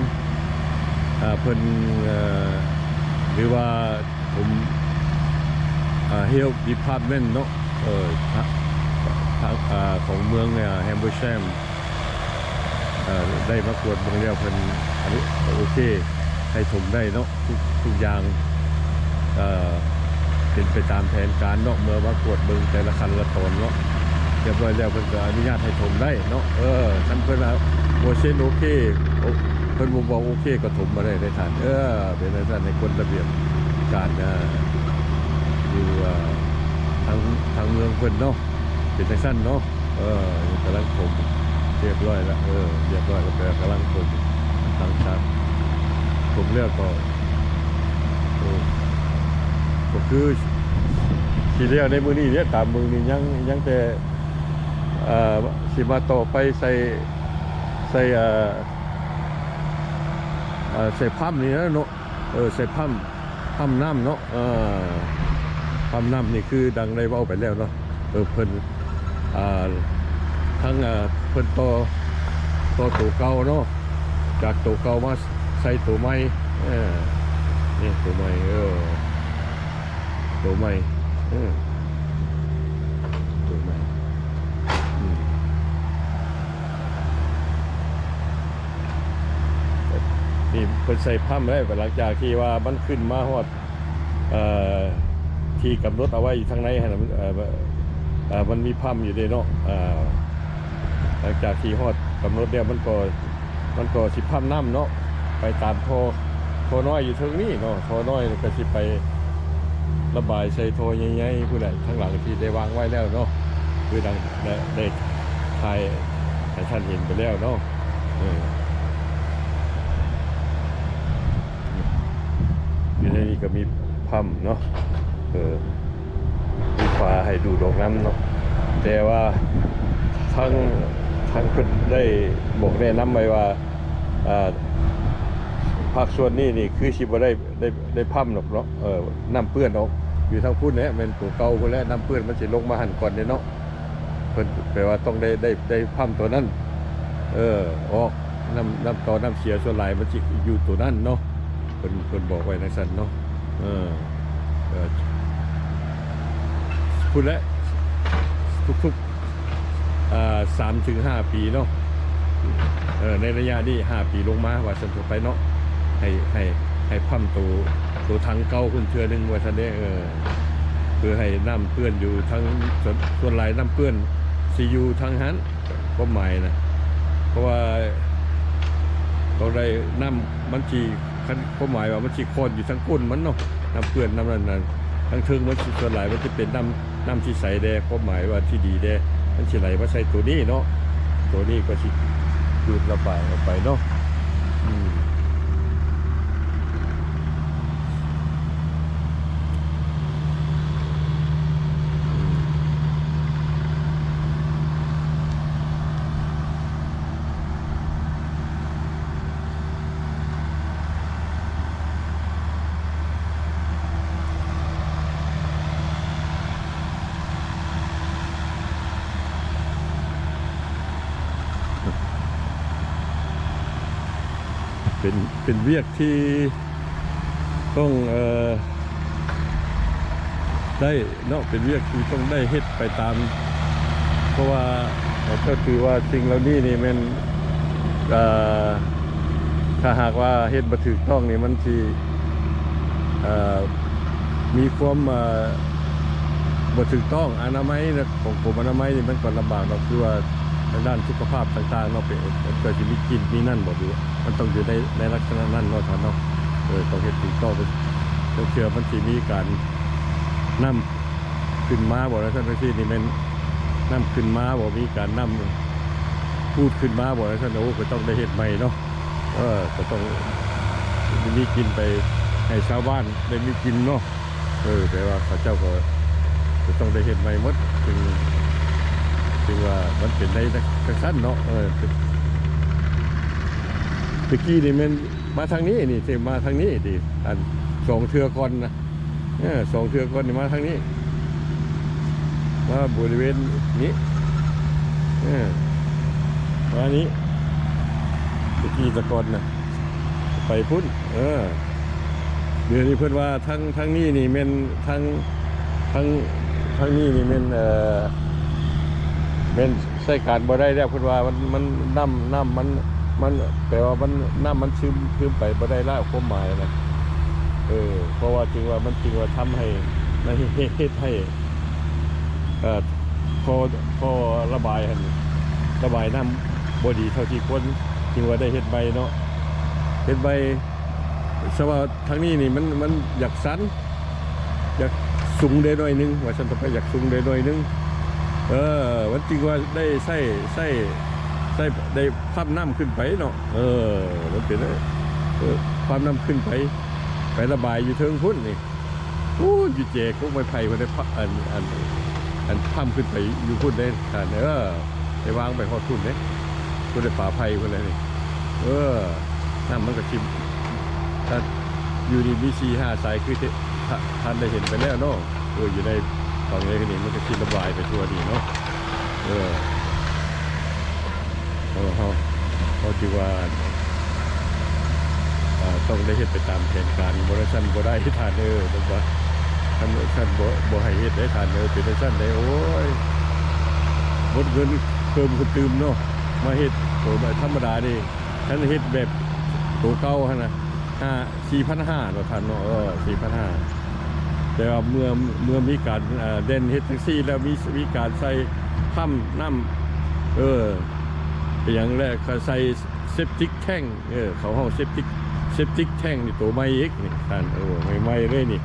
ອາ ເພິ່ນ ເອີ ຫຼືວ່າ ກົມ ເອີ ເຮລທ໌ດີພາດເມັນເນາະ ເອີ ທາງ ທາງ ເອີ ຂອງເມືອງ ເອີ ແຮມເບີແຊມ ເອີ ໄດ້ມາກວດເບິ່ງແລ້ວ ເພິ່ນ ອັນນີ້ ໂອເຄ ໃຫ້ຖົມໄດ້ເນາະ ທຸກ ທຸກຢ່າງ ເອີ ເປັນໄປຕາມແຜນການເນາະ ເມື່ອມາກວດເບິ່ງແຕ່ລະຂັ້ນລະຕອນເນາະ ຮຽບຮ້ອຍແລ້ວ ເພິ່ນກໍອະນຸຍາດໃຫ້ຖົມໄດ້ເນາະ. ເອີ ຄັນເພິ່ນວ່າບໍ່ເຊັນໂອເຄ ໂອ ເພິ່ນບໍ່ບອກໂອເຄ ກໍຖົມບໍ່ໄດ້ເດ້ທ່ານ ເອີ ເປັນຈັ່ງຊັ້ນ ໃຫ້ກົດລະບຽບການ ເອີ ຢູ່ ເອີ ທາງ ທາງເມືອງເພິ່ນເນາະ ເປັນຈັ່ງຊັ້ນເນາະ. ເອີ ກຳລັງຖົມ ຮຽບຮ້ອຍລະ ເອີ ຮຽບຮ້ອຍແລ້ວ ກຳລັງຖົມ ຫຼັງຈາກຖົມແລ້ວກໍ ໂອ້ ກໍຄືຊິແລ້ວໃນມື້ນີ້ເດ້ ຕາມເບິ່ງນີ້ຍັງ ຍັງແຕ່ ເອີ ຊິມາຕໍ່ໄປໃສ່ ໃສ່ ເອີ ເອີ ໃສ່ພຳນີ້ແຫຼະເນາະ ເອີ ໃສ່ພຳ ພຳນ້ຳເນາະ ເອີ ພຳນ້ຳນີ້ຄືດັ່ງໄດ້ເວົ້າໄປແລ້ວເນາະ ເອີ ເພິ່ນ ອ່າ ທັງ ອ່າ ເພິ່ນຕໍ່ ຕໍ່ໂຕເກົ່າເນາະ ຈາກໂຕເກົ່າມາໃສ່ໂຕໃໝ່ ເອີ ນີ້ໂຕໃໝ່ ເອີ ໂຕໃໝ່ ເອີ ໂຕໃໝ່ ອືມ ນີ້ເພິ່ນໃສ່ພຳແລ້ວ ຫຼັງຈາກທີ່ວ່າມັນຂຶ້ນມາຮອດ ເອີ ທີ່ກຳນົດເອົາໄວ້ທາງໃນຫັ້ນນະ ເອີ ເອີ ມັນມີພຳຢູ່ເດ້ເນາະ ເອີ ຫຼັງຈາກທີ່ຮອດກຳນົດແລ້ວ ມັນກໍ ມັນກໍຊິພັມນ້ຳເນາະ ໄປຕາມທໍ່ ທໍ່ນ້ອຍຢູ່ເທິງນີ້ເນາະ. ທໍ່ນ້ອຍກໍຊິໄປລະບາຍໃສ່ທໍ່ໃຫຍ່ໆ ພຸ້ນແຫຼະ ທາງຫຼັງທີ່ໄດ້ວາງໄວ້ແລ້ວເນາະ ຄືດັ່ງໄດ້ ໄດ້ຖ່າຍໃຫ້ທ່ານເຫັນໄປແລ້ວເນາະ. ເອີ ຢູ່ໃນນີ້ກໍມີພັມເນາະ ເອີ ມີຝາໃຫ້ດູດອອກນ້ຳເນາະ. ແຕ່ວ່າທາງ ທາງເພິ່ນໄດ້ບອກແນະນຳໄວ້ວ່າ ອ່າ ພາກສ່ວນນີ້ນີ້ຄືຊິບໍ່ໄດ້ ໄດ້ ໄດ້ພັມດອກເນາະ ເອີ ນ້ຳເປື້ອນອອກຢູ່ທາງພຸ້ນແຫຼະ ແມ່ນໂຕເກົ່າພຸ້ນແຫຼະ ນ້ຳເປື້ອນມັນຊິລົງມາຫັ້ນກ່ອນເດ້ເນາະ. ເພິ່ນແປວ່າຕ້ອງໄດ້ ໄດ້ ໄດ້ພັມໂຕນັ້ນ ເອີ ອອກ ນ້ຳ ນ້ຳຕໍ່ນ້ຳເສຍສ່ວນຫຼາຍມັນຊິຢູ່ໂຕນັ້ນເນາະ ເພິ່ນ ເພິ່ນບອກໄວ້ຈັ່ງຊັ້ນເນາະ. ເອີ ເອີ ພຸ້ນແຫຼະ ທຸກໆ ອ່າ ສາມເຖິງຫ້າປີເນາະ ເອີ ໃນໄລຍະນີ້ຫ້າປີລົງມາວ່າຊັ້ນທົ່ວໄປເນາະ ໃຫ້ ໃຫ້ ໃຫ້ພັມໂຕ ໂຕຖັງເກົ່າຂຶ້ນເທື່ອໜຶ່ງວ່າຊັ້ນເດ້ ເອີ ເພື່ອໃຫ້ນ້ຳເປື້ອນຢູ່ທາງ ສ່ວນ ສ່ວນຫຼາຍນ້ຳເປື້ອນຊິຢູ່ທາງຫັ້ນ ຄວາມໝາຍນະ ເພາະວ່າຕ້ອງໄດ້ ນ້ຳມັນຊິ ຄັນ ຄວາມໝາຍວ່າມັນຊິຄ້ອນຢູ່ທາງກົ້ນມັນເນາະ ນ້ຳເປື້ອນ ນ້ຳນັ້ນນະ ທາງເທິງມັນຊິ ສ່ວນຫຼາຍມັນຈະເປັນນ້ຳ ນ້ຳທີ່ໃສແດ່ ຄວາມໝາຍວ່າທີ່ດີແດ່ ມັນຊິໄຫຼມາໃສ່ໂຕນີ້ເນາະ ໂຕນີ້ກໍຊິດູດລະບາຍອອກໄປເນາະ. ອືມ ເປັນ ເປັນວຽກທີ່ ຕ້ອງ ເອີ ໄດ້ເນາະ ເປັນວຽກທີ່ຕ້ອງໄດ້ເຮັດໄປຕາມ ເພາະວ່າ ເອີ ກໍຖືວ່າສິ່ງເຫຼົ່ານີ້ນີ້ແມ່ນ ເອີ ຖ້າຫາກວ່າເຮັດບໍ່ຖືກຕ້ອງນີ້ ມັນຊິ ເອີ ມີຄວາມ ເອີ ບໍ່ຖືກຕ້ອງ ອະນາໄມນະ ຂອງກົມອະນາໄມນີ້ ມັນກໍລຳບາກເນາະ ຄືວ່າທາງດ້ານສຸຂະພາບຕ່າງໆເນາະ ເປັນ ເປັນ ກໍຊິມີກິ່ນມີນັ້ນບໍ ຫຼື ມັນຕ້ອງຢູ່ໃນ ໃນລັກສະນະນັ້ນເນາະທ່ານເນາະ ເອີ ຕ້ອງເຮັດຖືກຕ້ອງ. ລາງເທື່ອມັນຊິມີການ ນ້ຳຂຶ້ນມາບໍ ແນວຊັ້ນຈັ່ງຊີ້ນີ້ ແມ່ນນ້ຳຂຶ້ນມາບໍ ມີການນ້ຳປູດຂຶ້ນມາບໍ ແນວຊັ້ນ ໂອ້ ກໍຕ້ອງໄດ້ເຮັດໃໝ່ເນາະ ເອີ ກໍຕ້ອງມີກິນໄປ ໃຫ້ຊາວບ້ານໄດ້ມີກິນເນາະ ເອີ ແປວ່າເຂົາເຈົ້າກໍຈະຕ້ອງໄດ້ເຮັດໃໝ່ໝົດ ຈຶ່ງ ຈຶ່ງວ່າມັນເປັນໄດ້ ຈັ່ງຊັ້ນເນາະ ເອີ ແຕ່ກີ້ນີ້ແມ່ນ ມາທາງນີ້ນີ້ ເທມາທາງນີ້ຕິ ອັນສອງເທື່ອກ່ອນນະ ເອີ ສອງເທື່ອກ່ອນນີ້ມາທາງນີ້ ມາບໍລິເວນນີ້ ເອີ ມານີ້ ແຕ່ກີ້ແຕ່ກ່ອນນະ ໄປພຸ້ນ ເອີ ດຽວນີ້ເພິ່ນວ່າທາງ ທາງນີ້ນີ້ແມ່ນທາງ ທາງ ທາງນີ້ນີ້ແມ່ນ ເອີ ແມ່ນ ໃຊ້ການບໍ່ໄດ້ແລ້ວ ເພິ່ນວ່າມັນ ມັນ ນ້ຳ ນ້ຳມັນ ມັນ ແປວ່າມັນ ນ້ຳມັນຊຶມ ຊຶມໄປບໍ່ໄດ້ແລ້ວ ຄວາມໝາຍນະ ເອີ ເພາະວ່າຈຶ່ງວ່າ ມັນຈຶ່ງວ່າທຳໃຫ້ ມັນເຮັດ ເຮັດໃຫ້ ເອີ ທໍ່ ທໍ່ລະບາຍຫັ້ນ ລະບາຍນ້ຳບໍ່ດີເທົ່າທີ່ຄວນ ຈຶ່ງວ່າໄດ້ເຮັດໃໝ່ເນາະ ເຮັດໃໝ່ ສະວ່າທາງນີ້ນີ້ມັນ ມັນຢາກຊັນ ຢາກສູງແດ່ໜ້ອຍໜຶ່ງ ວ່າຊັ້ນເຖາະ ຢາກສູງແດ່ໜ້ອຍໜຶ່ງ ເອີ ມັນຈຶ່ງວ່າໄດ້ໃຊ້ ໃຊ້ ໃຊ້ ໄດ້ພາບນ້ຳຂຶ້ນໄປເນາະ ເອີ ມັນເປັນ ເອີ ພາບນ້ຳຂຶ້ນໄປ ໄປລະບາຍຢູ່ເທິງພຸ້ນນີ້ ໂອ້ ຢູ່ແຈກົກໄມ້ໄຜ່ພຸ້ນເດ້ ພະ ອັນ ອັນ ອັນພາບຂຶ້ນໄປຢູ່ພຸ້ນເດ້ທ່ານເອີ ໄດ້ວາງໄປຮອດພຸ້ນເດ້ ພຸ້ນໄດ້ປ່າໄຜ່ພຸ້ນແຫຼະນີ້ ເອີ ນ້ຳມັນກໍຊິ ຖ້າຢູ່ນີ້ມີສີ່ຫ້າສາຍ ຄືທີ່ ທ່າ ທ່ານໄດ້ເຫັນໄປແລ້ວເນາະ ເອີ ຢູ່ໃນຝັ່ງໃດນີ້ ມັນກໍຊິລະບາຍໄປທົ່ວນີ້ເນາະ ເອີ ເອີ ເຮົາ ເຮົາຖືວ່າ ອ່າ ຕ້ອງໄດ້ເຮັດໄປຕາມແຜນການ ບໍ່ໄດ້ຊັ້ນບໍ່ໄດ້ທ່ານເອີຍ ມັນກໍ ຄັນຊັ້ນບໍ່ ບໍ່ໃຫ້ເຮັດໄດ້ທ່ານເອີຍ ເປັນຈັ່ງຊັ້ນໄດ້ ໂອ້ຍ ໝົດເງິນເພີ່ມຂຶ້ນຕື່ມເນາະ ມາເຮັດໂຕໃບທຳມະດານີ້ ຄັນເຮັດແບບໂຕເກົ່າຫັ້ນນະ ຫ້າ ສີ່ພັນຫ້າເນາະທ່ານເນາະ ເອີ ສີ່ພັນຫ້າ ແຕ່ວ່າເມື່ອ ເມື່ອມີການ ເອີ ແດນເຮັດຈັ່ງຊີ້ແລ້ວ ມີ ມີການໃສ່ພຳນ້ຳ ເອີ ຫຍັງແລ້ວ ເຂົາໃສ່ເຊັບຕິກແທັງ ເອີ ເຂົາຮ້ອງເຊັບຕິກ ເຊັບຕິກແທັງນີ້ ໂຕໃໝ່ອີກນີ້ທ່ານ ເອີ ໃໝ່ໆເລີຍນີ້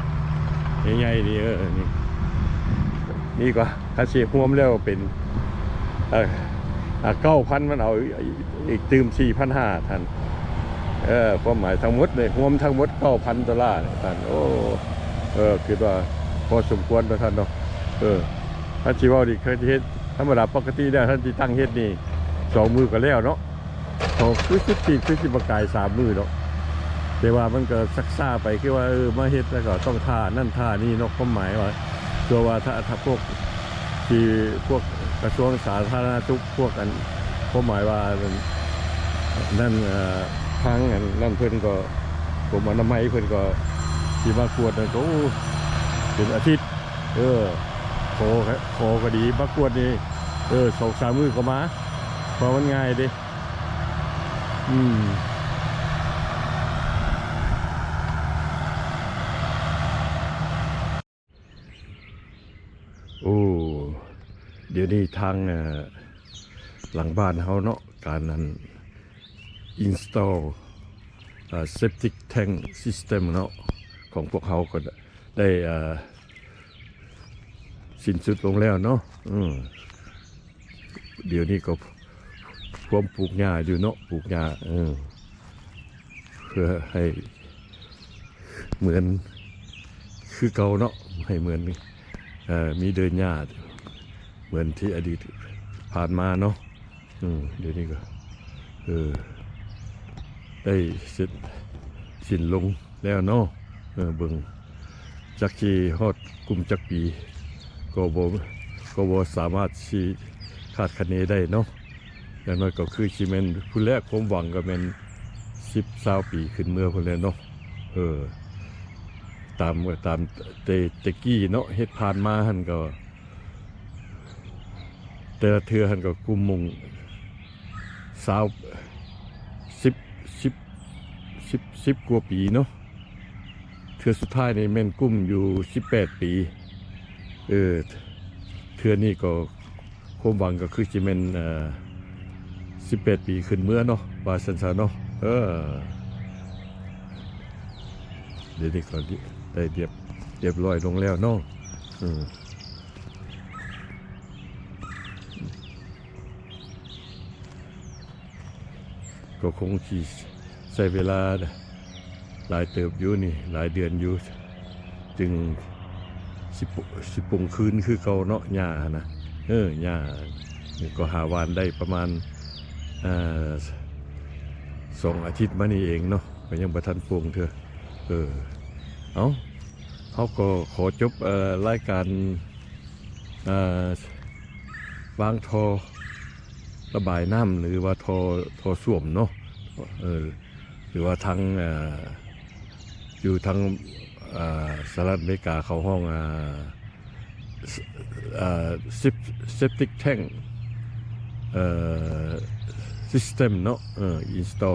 ໃຫຍ່ໆນີ້ ເອີ ນີ້ ນີ້ກໍ ຄັນຊິຮວມແລ້ວເປັນ ເອີ ເກົ້າພັນ ມັນເອົາອີກຕື່ມ ສີ່ພັນຫ້າ ທ່ານ ເອີ ຄວາມໝາຍທັງໝົດເລີຍ ຮວມທັງໝົດ ເກົ້າພັນໂດລານີ້ທ່ານ ໂອ້ ເອີ ຄິດວ່າພໍສົມຄວນເນາະທ່ານເນາະ ເອີ ຄັນຊິເວົ້ານີ້ ຄັນຊິເຮັດ ທຳມະດາປົກກະຕິແລ້ວ ທ່ານຊິຕັ້ງເຮັດນີ້ ສອງມື້ກໍແລ້ວເນາະ ສອງ ຄືສຸດທີ່ ຄືຊິບໍ່ກາຍສາມມື້ດອກ ແຕ່ວ່າມັນກໍຊັກຊ້າໄປ ຄືວ່າ ເອີ ມາເຮັດແລ້ວກໍຕ້ອງຖ້ານັ້ນຖ້ານີ້ເນາະ ຄວາມໝາຍວ່າ ເພື່ອວ່າຖ້າ ຖ້າພວກທີ່ ພວກກະຊວງສາທາລະນະສຸກ ພວກອັນ ຄວາມໝາຍວ່າ ອັນນັ້ນ ເອີ ທາງອັນນັ້ນເພິ່ນກໍ ກົມອະນາໄມເພິ່ນກໍຊິມາກວດນັ້ນກໍ ໂອ້ ເປັນອາທິດ ເອີ ຂໍ ຂໍກໍດີ ມາກວດນີ້ ເອີ ສອງສາມມື້ກໍມາ ເພາະມັນງ່າຍເດ້ ອືມ ໂອ້ ດຽວນີ້ທາງ ເອີ ຫຼັງບ້ານເຮົາເນາະ ການອັນ install ເອີ septic tank system ເນາະ ຂອງພວກເຮົາກໍໄດ້ ເອີ ສິ້ນສຸດລົງແລ້ວເນາະ ອືມ ດຽວນີ້ກໍພວມປູກຫຍ້າຢູ່ເນາະ ປູກຫຍ້າ ເອີ ເພື່ອໃຫ້ເໝືອນຄືເກົ່າເນາະ ໃຫ້ເໝືອນ ເອີ ມີເດີ່ນຫຍ້າ ເໝືອນທີ່ອະດີດຜ່ານມາເນາະ ອືມ ດຽວນີ້ກໍ ເອີ ໄດ້ເສັດສິ້ນລົງແລ້ວເນາະ ເອີ ເບິ່ງ ຈັກຊິຮອດກຸ່ມຈັກປີ ກໍບໍ່ ກໍບໍ່ສາມາດຊິຄາດຄະເນໄດ້ເນາະ ຢ່າງໜ້ອຍກໍຄືຊິແມ່ນ ຜູ້ແລກຄວາມຫວັງກໍແມ່ນສິບ ຊາວປີຂຶ້ນເມືອພຸ້ນແຫຼະເນາະ ເອີ ຕາມ ຕາມແຕ່ ແຕ່ກີ້ເນາະ ເຮັດຜ່ານມາຫັ້ນກໍ ແຕ່ລະເທື່ອຫັ້ນກໍກຸ້ມມຸງຊາວ ສິບ ສິບ ສິບ ສິບກວ່າປີເນາະ ເທື່ອສຸດທ້າຍນີ້ແມ່ນກຸ້ມຢູ່ສິບແປດປີ ເອີ ເທື່ອນີ້ກໍຄວາມຫວັງກໍຄືຊິແມ່ນ ເອີ ສິບແປດປີຂຶ້ນເມືອເນາະ ວ່າຊັ້ນຊະເນາະ ເອີ ດຽວນີ້ກໍໄດ້ລຽບ ລຽບຮ້ອຍລົງແລ້ວເນາະ ເອີ. ກໍຄົງຊິໃຊ້ເວລາຫຼາຍເຕີບຢູ່ນີ້ ຫຼາຍເດືອນຢູ່ ຈຶ່ງຊິ ຊິປຸງຄືນຄືເກົ່າເນາະ ຫຍ້າຫັ້ນນະ ເອີ ຫຍ້າ ກໍຫາຫວ່ານໄດ້ປະມານ ເອີ ສອງອາທິດມານີ້ເອງເນາະ ກໍຍັງບໍ່ທັນປົງເທື່ອ ເອີ ເອົ້າ ເຮົາກໍຂໍຈົບ ເອີ ລາຍການ ເອີ ວາງທໍ່ລະບາຍນ້ຳ ຫຼືວ່າທໍ່ ທໍ່ສ້ວມເນາະ ເອີ ຫຼືວ່າທາງ ເອີ ຢູ່ທາງ ເອີ ສະຫະລັດອາເມລິກາເຂົາຮ້ອງ ເອີ ເອີ ເຊັບ ເຊັບຕິກແທັງ ເອີ ຊິສເຕັມເນາະ ເອີ ອິນສະຕໍ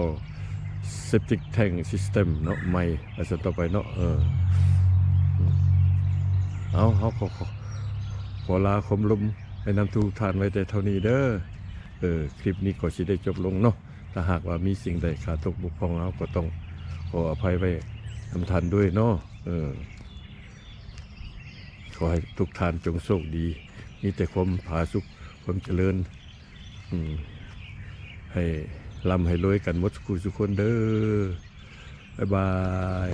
ເຊັບຕິກແທັງຊິສເຕັມເນາະ ໃໝ່ ວ່າຊັ້ນຕໍ່ໄປເນາະ ເອີ ເອົາ ເຮົາກໍຂໍ ຂໍລາຄວາມລົມໃຫ້ນຳທຸກທ່ານໄວ້ແຕ່ເທົ່ານີ້ເດີ ເອີ ຄລິບນີ້ກໍຊິໄດ້ຈົບລົງເນາະ ຖ້າຫາກວ່າມີສິ່ງໃດຂາດຕົກບົກຜ່ອງ ເຮົາກໍຕ້ອງຂໍອະໄພໄວ້ນຳທ່ານດ້ວຍເນາະ ເອີ ຂໍໃຫ້ທຸກທ່ານຈົ່ງໂຊກດີ ມີແຕ່ຄວາມຜາສຸກ ຄວາມຈະເລີນ ອືມ ໃຫ້ລ່ຳໃຫ້ລວຍກັນໝົດສູ່ຜູ້ສູ່ຄົນເດີ ບາຍບາຍ.